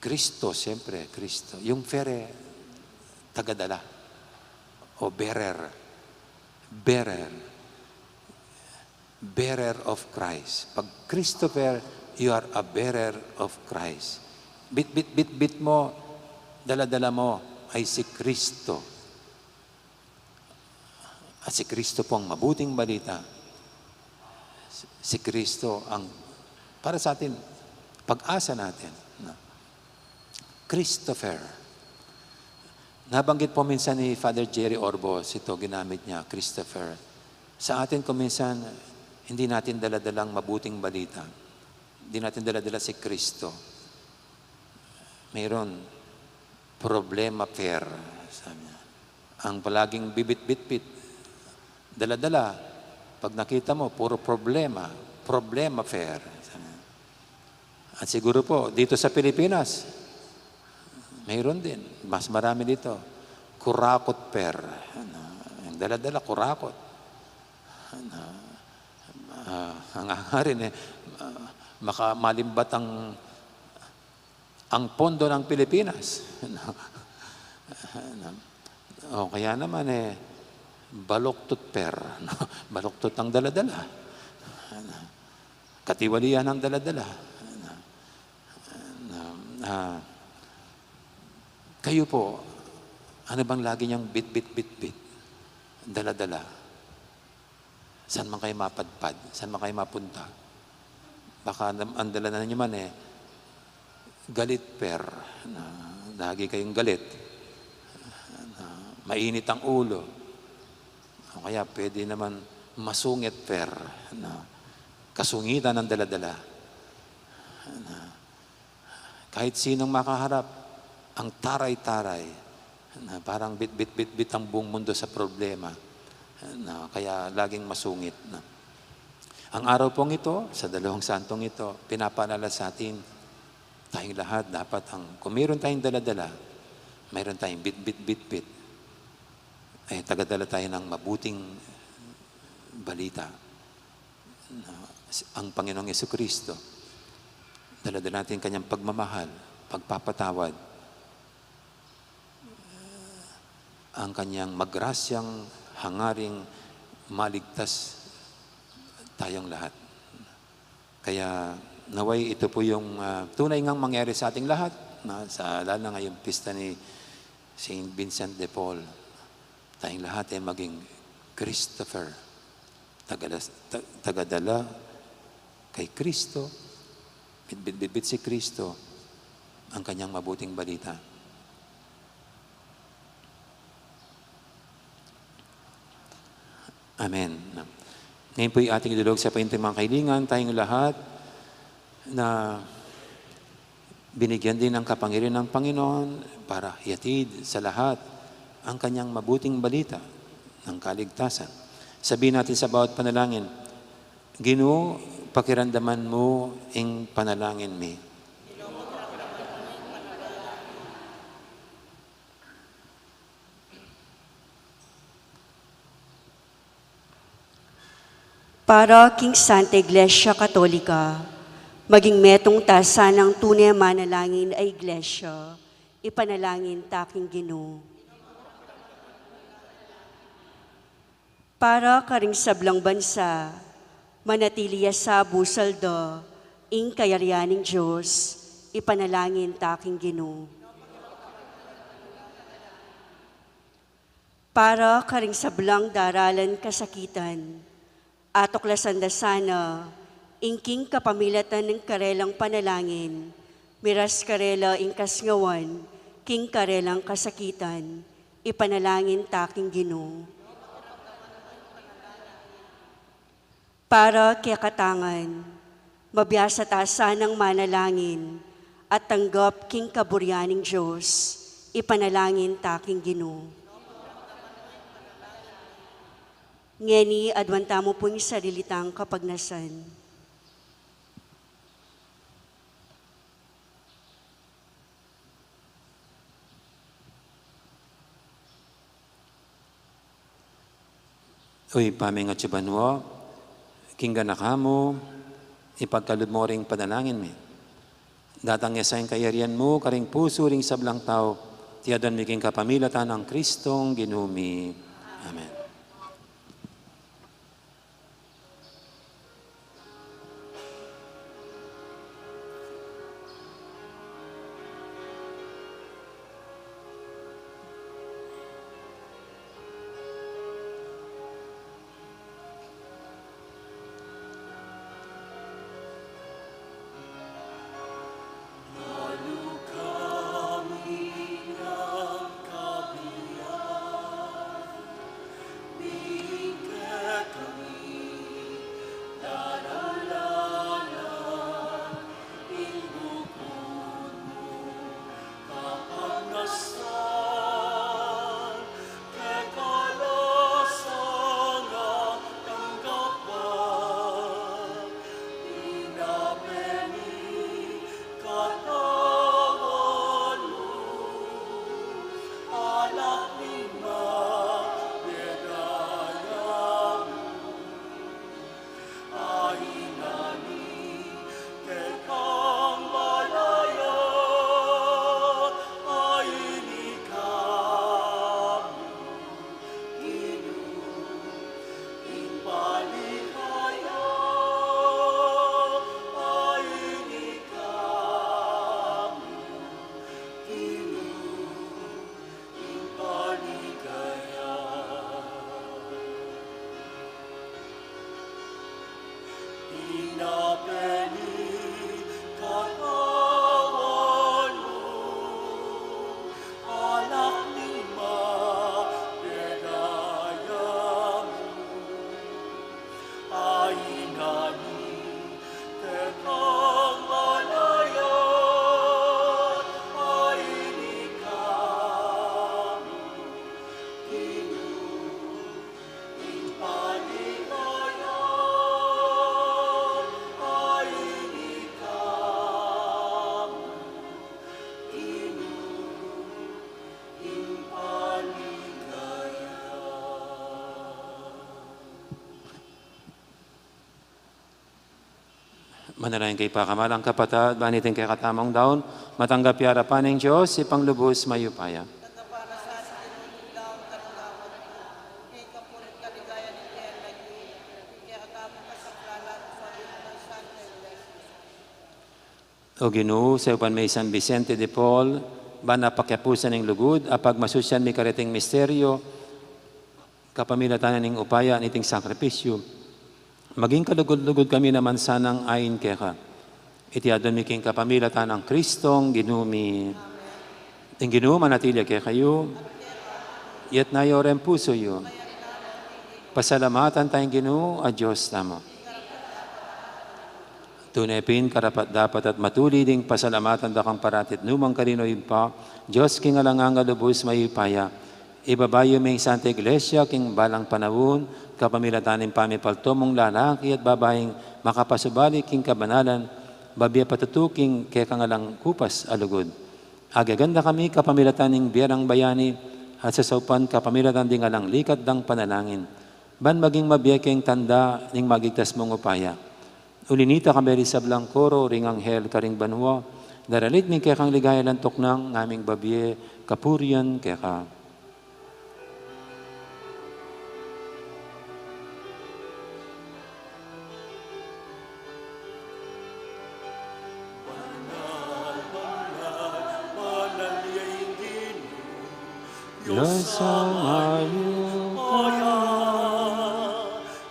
Kristo, siyempre, Kristo. Yung fere, tagadala. O bearer. Bearer. Bearer of Christ. Pag Christopher, you are a bearer of Christ. Bit, bit, bit, bit mo, dala-dala mo ay si Kristo. At si Kristo po ang mabuting balita. Si Kristo ang, para sa atin, pag-asa natin, no? Christopher. Nabanggit po minsan ni Father Jerry Orbos, ito, ginamit niya, Christopher. Sa atin, kung minsan, hindi natin daladalang mabuting balita. Hindi natin daladala si Kristo. Mayroon, problema fair, sabi niya. Ang palaging bibit-bitbit, dala-dala, pag nakita mo, puro problema, problema fair, sabi niya. At siguro po, dito sa Pilipinas, Mayroon din, mas marami dito. Kurakot per. Ano, ang dala-dala, kurakot. Ano, ah, ang hangarin eh, ah, maka-, malimbat ang, ang pondo ng Pilipinas. Ano, ano, o kaya naman eh, baluktot per. Ano, baluktot ang dala-dala. Ano, katiwalian ang dala-dala. Ano, ano, ah, Kayo po, ano bang lagi niyang bit-bit-bit-bit, dala-dala? Saan man kayo mapadpad? Saan man kayo mapunta? Baka nam-, ang dala na niyo man eh, galit per, na lagi kayong galit, na mainit ang ulo, o kaya pwede naman masungit per, na kasungitan ang dala-dala. Na kahit sinong makaharap, ang taray-taray, na parang bit-bit-bit-bit ang buong mundo sa problema, na kaya laging masungit, na. Ang araw pong ito, sa dalawang santong ito, pinapaalala sa atin, tayong lahat, dapat ang, kung mayroon tayong dala-dala, mayroon tayong bit-bit-bit-bit, eh, tagadala tayo ng mabuting balita. Na ang Panginoong Yesukristo, dala-dala natin kanyang pagmamahal, pagpapatawad, ang kanyang magrasyang hangaring maligtas tayong lahat. Kaya naway ito po yung, ah, tunay ngang mangyari sa ating lahat, na sa, lalo na ngayong pista ni Saint Vincent de Paul. Tayong lahat ay maging Christopher. Tagala-, ta-, tagadala kay Kristo, bit-, bit-, bitbit si Kristo, ang kanyang mabuting balita. Amen. Ngayon po'y ating idulog sa painting mga kailingan, tayong lahat na binigyan din ng kapangyarihan ng Panginoon para ihatid sa lahat ang kanyang mabuting balita ng kaligtasan. Sabihin natin sa bawat panalangin, "Ginu, pakiramdaman mu ing panalangin mi." Para king Santa Iglesia Katolika, maging metung ta sanang tune manalangin a iglesia, ipanalangin ta king Ginu. Para karing sablang bansa, manatili ya sa busal da ing kayarian ning Dios, ipanalangin ta king Ginu. Para karing sablang daralan kasakitan, atuklasan da sana ing king kapamilatan ning karelang panalangin, miras karela ing kasngawan king karelang kasakitan, ipanalangin ta king Ginu. Para kekatangan, mabiasa ta sanang manalangin at tanggap king kaburian ning Dios, ipanalangin ta king Ginu. Ngeni, aduan tamu pu ing sarili tang kapagnasan. O Ibpa mi atsu ka banua, kinggan na kamu, ipagkalub mu ring panalangin mi. Datang ya sa ing kayarian mu karing pusu ring sablang tau, iti aduan mi king kapamilatan nang Kristong Ginu mi. Amen. Manalangin kayu pakamalan kung kapatad, ban iting kekatamung daun matanggap ya arapan ning Dios, Ibpang lubus mayupaya. O Ginu, saupan me i San Vicente de Paul ban apakiapusan ning lugud, apagmasusyan mi kareting misteryo, kapamilatan ning upaya niting sakripisyu, maging kalugud-lugud kami naman sanang ain keka. Iti adwan mi king kapamilatan nang Kristong Ginu mi. Ing Ginu manatili ya kekayu. Itas yu reng pusu yu. Pasalamatan taya ing Ginu a Dios tamu. Tune pin karapat-dapat at matulid ing pasalamatan da kang parati at nukarin man, O Ibpa, Dios king alang angga, lubus mayupaya. Ibaba yu me ing Santa Iglesia king balang panaun, kapamilatan ning pamipalto mung lalaki at babaing makapasubali king kabanalan, babie patutu king kekang alang kupas a lugud. Agaganda kami kapamilatan ning bie rang bayani, at sasaupan kapamilatan ding alang likat dang panalangin, ban maging mabie keng tanda ning magigtas mung upaya. Uli na nita, kayabe ring sablang koro ring anghel karing banua, daralit mi ing kekang ligaya, lantuk nang ngaming babie kapurian keka. Dios a mayupaya.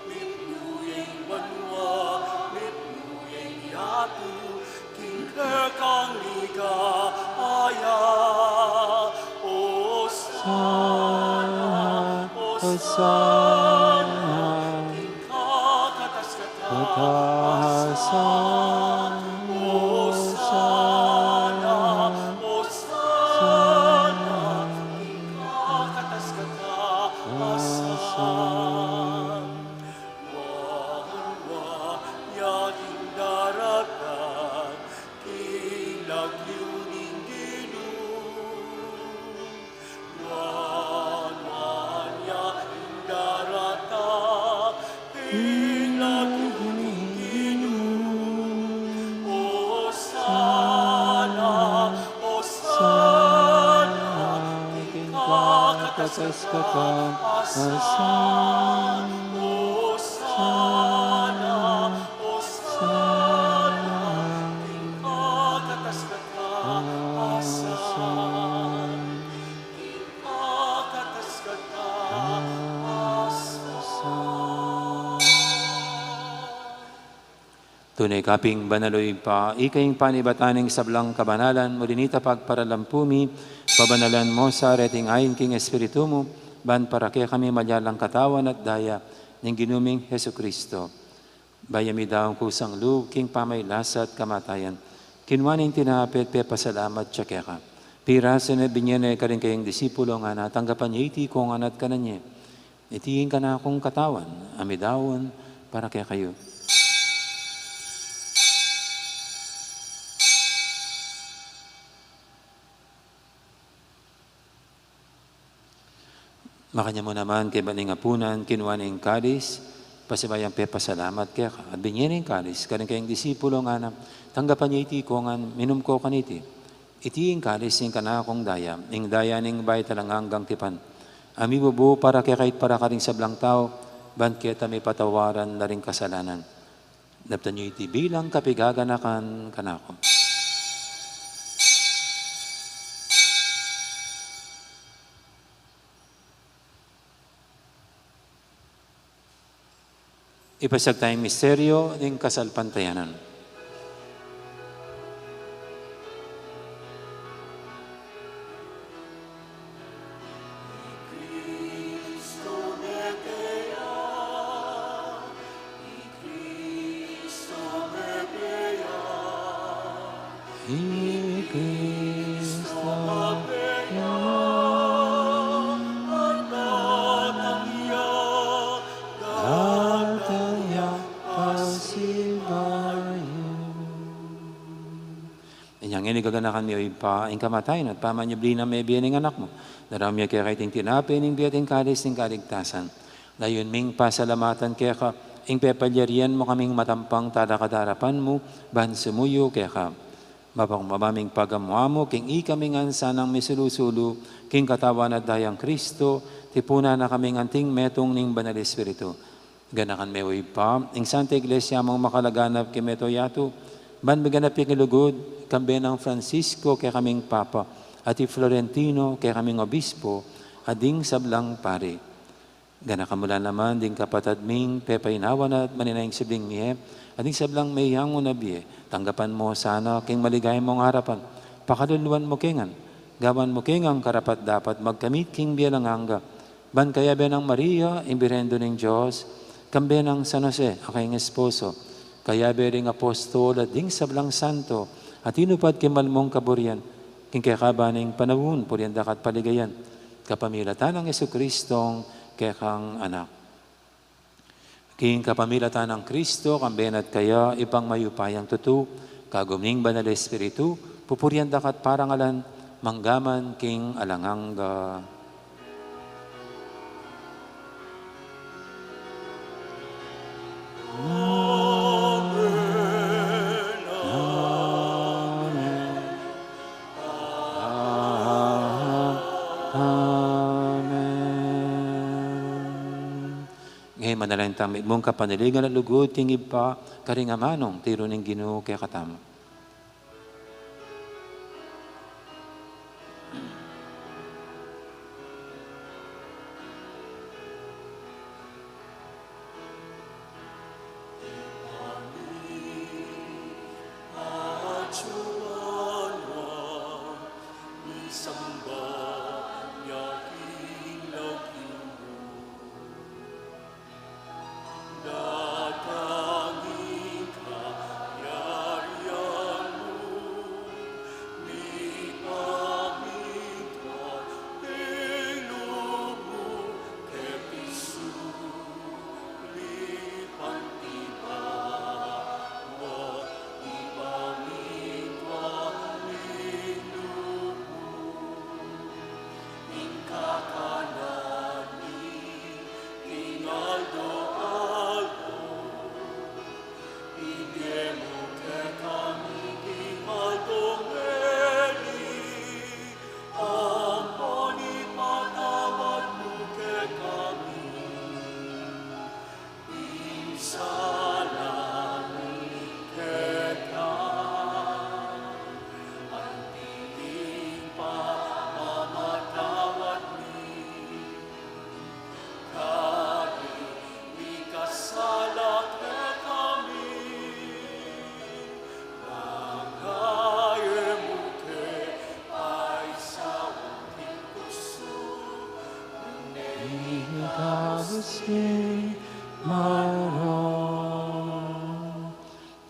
Mipnu ya ing banua, mipnu ya ing yatu, king kekang ligaya. Osana, Osana, Osana, king kakatas-katasan. Osana, Osana, king kakatas-katasan. Nuan ya ing daratang king lagyu ning Ginu. Nuan ya ing daratang king lagyu ning Ginu. Osana, Osana, king kakatas-katasan. Osana, Osana, king kakatas-katasan. King kakatas-katasan. Tune ka pin banal, O Ibpa, ika ing panibatan ning sablang kabanalan, uli na nita pagparalampu mi, pabanalan mu sa reting ain king Espiritu mu, ban para kekami maging katawan at daya ning Ginu ming Jesucristo. Bayu ya midaun kusang lub king pamagkasakit at kamatayan, kinua ne ing tinape at pepasalamat ya keka. Pirasu ne, binie ne karing kayang disipulo, ngana, tanggapan ye iti ikong ngan at kanan ye. Iti ing kanakung katawan a midaun para kekayu. Makanyan mu naman kaybat ning apunan, kinua ne ing kalis, pasibayu yang pepasalamat keka, at binie ne ing kalis karing kayang disipulo, ngana, tanggapan ye iti ikong ngan, minum ko kaniti. Iti ing kalis ning kanakung daya, ing daya ning bayu at alang anggang tipan, a mibubu para kekayu at para karing sablang tau, ban keta mipatawaran la ring kasalanan. Daptan ye iti bilang kapigaganakan kanaku. Ipasiag taya ing misteryo ning kasalpantayanan. I Kristo ya, datang ya, datang ya pasibayu. Inyang ini gaganakan mi, O Ibpa, ing kamatayan at pamanyubli nang mebie ning Anak mu. Daraun mi keka iting tinape ning bie at ing kalis ning kaligtasan. Layun ming pasalamatan keka Ing pepalyarian mu kaming matampang talakad king arapan mu, ban sumuyu keka. Mapakumbaba ming pagamu-amu, king ikami ngan sanang misulu-sulu, king katawan at dayang Kristo, tipunan na kaming anting metung ning Banal Espiritu. Ganakan me, O Ibpa, ing Santa Iglesia mung makalaganap king mabilug a yatu, ban miganap ya king lugud, kambe nang Francisco kekaming Papa, at i Florentino kekaming Obispo, at ding sablang pari. Ganakan mu la naman ding kapatad ming pepainawa na at manenaya king subling mie, at ding sablang meyangu na bie, tanggapan mu sana king maligaya mung arapan, pakaluluan mu ke ngan, gawan mu ke ngan karapat-dapat magkamit king bie alang angga, ban kayabe nang Maria, ing Birhen ning Dios, kambe nang San Jose, a kayang esposo, kayabe ring apostol at ding sablang santo, a tinupad king mal mung kaburian, king kekaban ning panaun, purian da ka at paligayan, kapamilatan nang Jesucristong kekang Anak. King kapamilatan nang Kristo, kambe na at kaya, Ibpang mayupayang tutu, kagum ning Banal Espiritu, pupurian da ka at parangalan, mangga man king alang angga. Amen. Ngeni manalangin tang mitmung kapanaligan at lugud king Ibpa, karing amanung tiru ning Ginu kekatamu.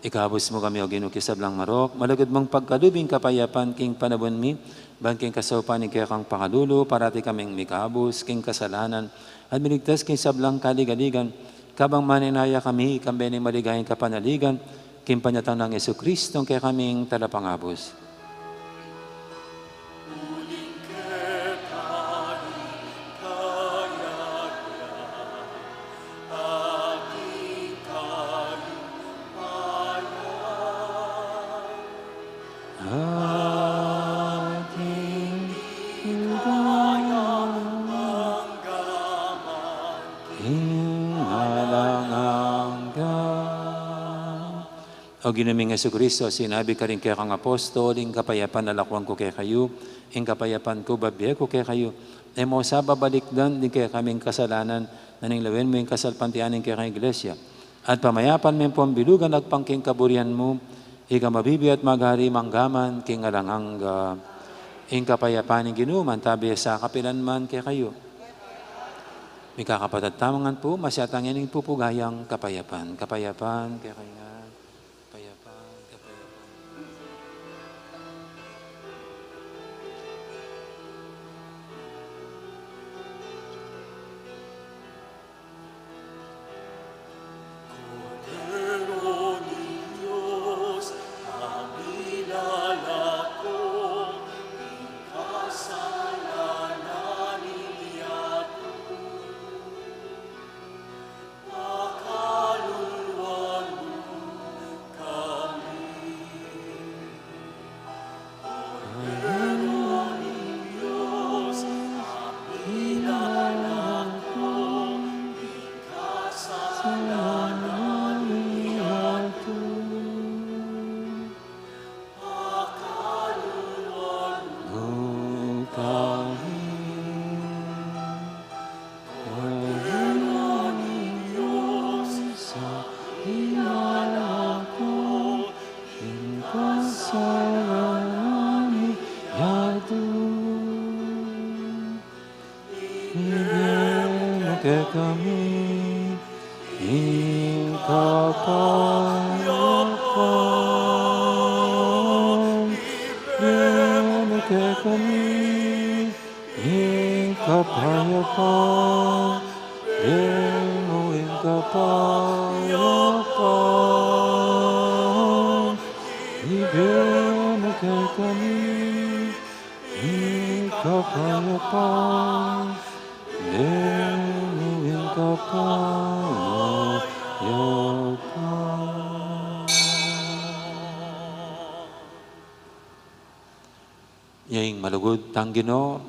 Ikabus mu kami, O Ginu, king sablang marok, malugud mung pagkalub ing kapayapan king panaun mi, ban king kasaupan ning kekang pakalulu, parati kaming mikabus king kasalanan, at miligtas king sablang kaligaligan, kabang manenaya kami, kambe ning maligayang kapanaligan, king panyatang nang Jesucristo, a kekaming Talapangabus. Ating ligaya king alang angga. O Ginu ming Jesucristo, sinabi karing kekang apostol, ing kapayapan lalakwan ku kekayu, ing kapayapan ku bibie ku kekayu. E mu sa babalikdan ding kekaming kasalanan, nune lawen mu ing kasalpantayanan ning kekang Iglesia. At pamayapan me pu at bilugan agpang king kaburian mu, ika a mabibie at magari mangga man king alang angga. Ing kapayapan ning Ginu mantabi sa kapilan man kekayu. Mikakapatad tamu ngan pu, masyatang ining pupuga yang kapayapan. Kapayapan kekayu ngan. Kapayapan, kapayapan. kekami ing kapayapan, ibie mu kekami ing kapayapan, ibie mu ing kapayapan, ibie mu kekami ing kapayapan, ibie mu ing kapayapan. Ing malugud tang Ginu,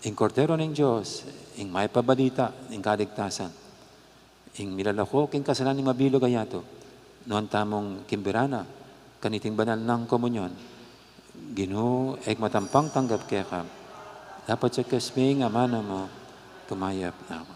ing Kordero ning Dios, ing mayap a balita ning kaligtasan, ing milalako king kasalanan ning mabilug a yatu. Nuan tamung kimbira na kaniting banal nang komunyon. Ginu, e ku matampang tanggap keka, dapot ya kasming amanu mu, kumayap na ku.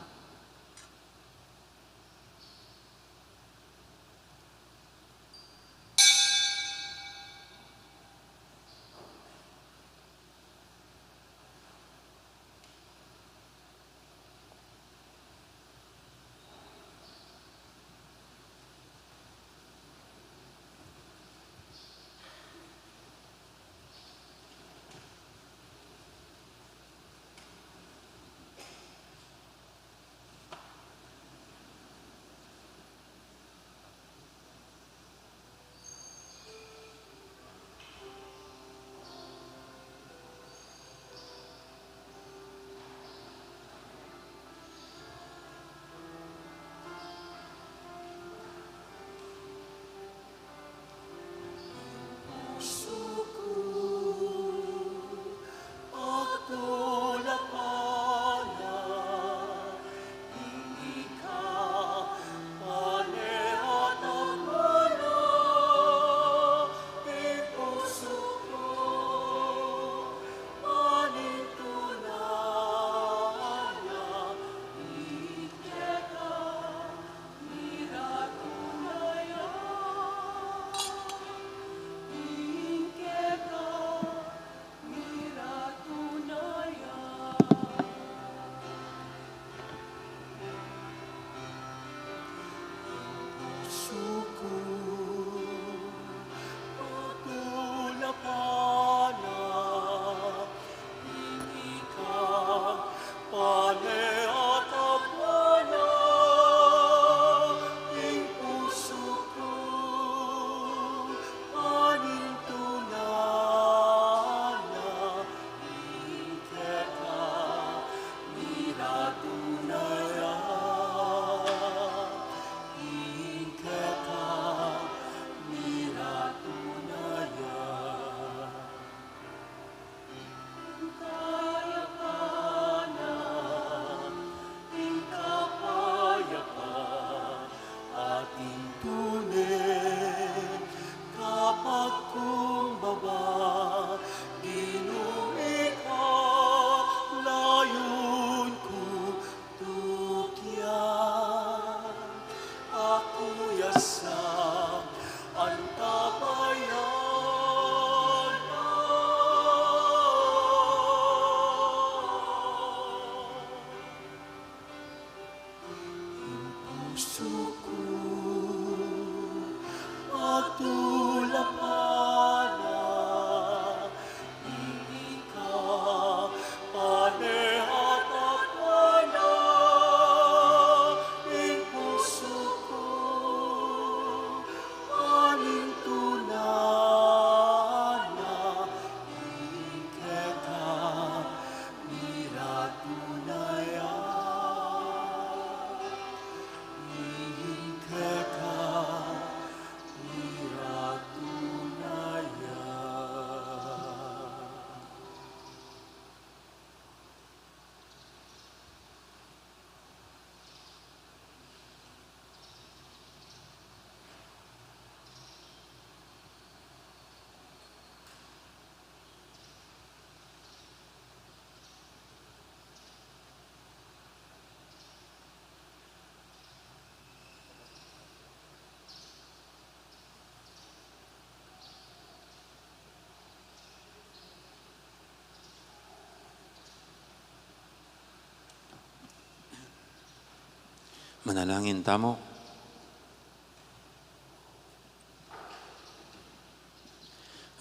Manalangin tamu.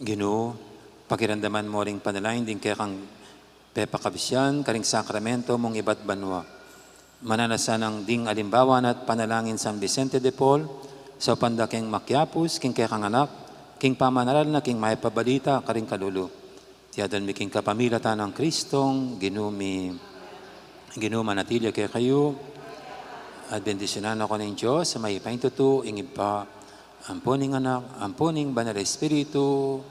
Ginu, pakiramdaman mu ring panalangin ding kekang pepakabisian karing sakramento mung ibat banua. Mananu sanang ding alimbawa na at panalangin San Vicente de Paul, saupan da keng makiapus king kekang anak, king pamanaral na king mayap a balita karing kalulu. Iti adwan mi king kapamilatan nang Kristong Ginu mi. Ginu manatili ya kekayu. At bendisyunan na kayu ning Dios a mayupaya king tutu, ing Ibpa, ampo ning Anak, ampo ning Banal Espiritu.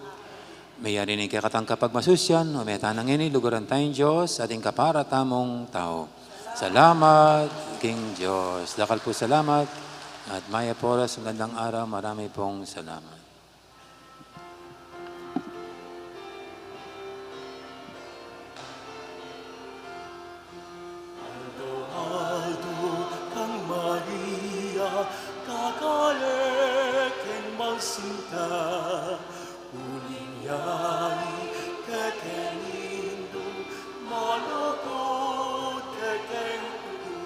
Meyari ning kekatang kapagmasusian, o meta na ngeni, luguran taya ing Dios, at ing kapara tamung tau. Salamat king Dios. Dakal pung salamat, at mayap a oras, magandang araw, marami pong salamat. Aldo-aldo kang Maria, kakale keng Mang Sinta, uling ya i kekeng Indu, malugud kekeng tutu.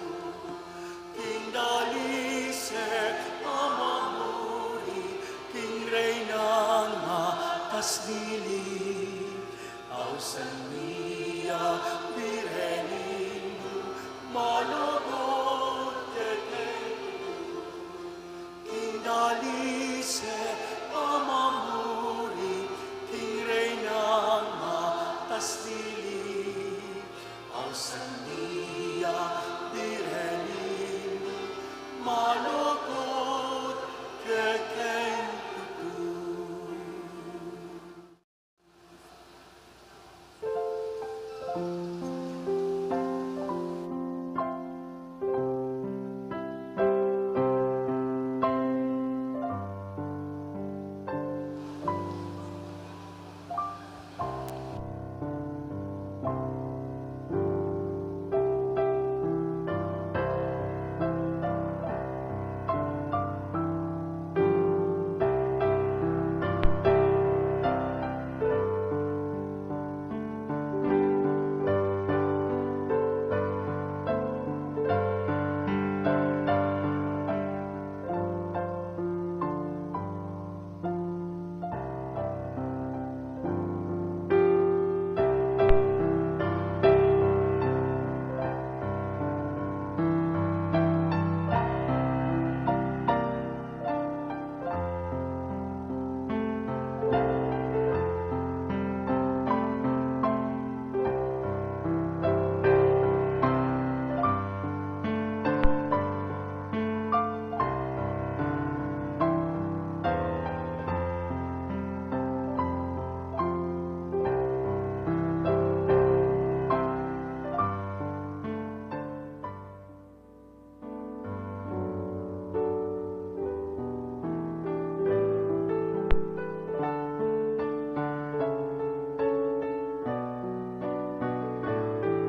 King dalisel a mamuri, king Reynang matas niling, ausan mi ya Birhen Indu, malugud kekeng tutu. King dalisel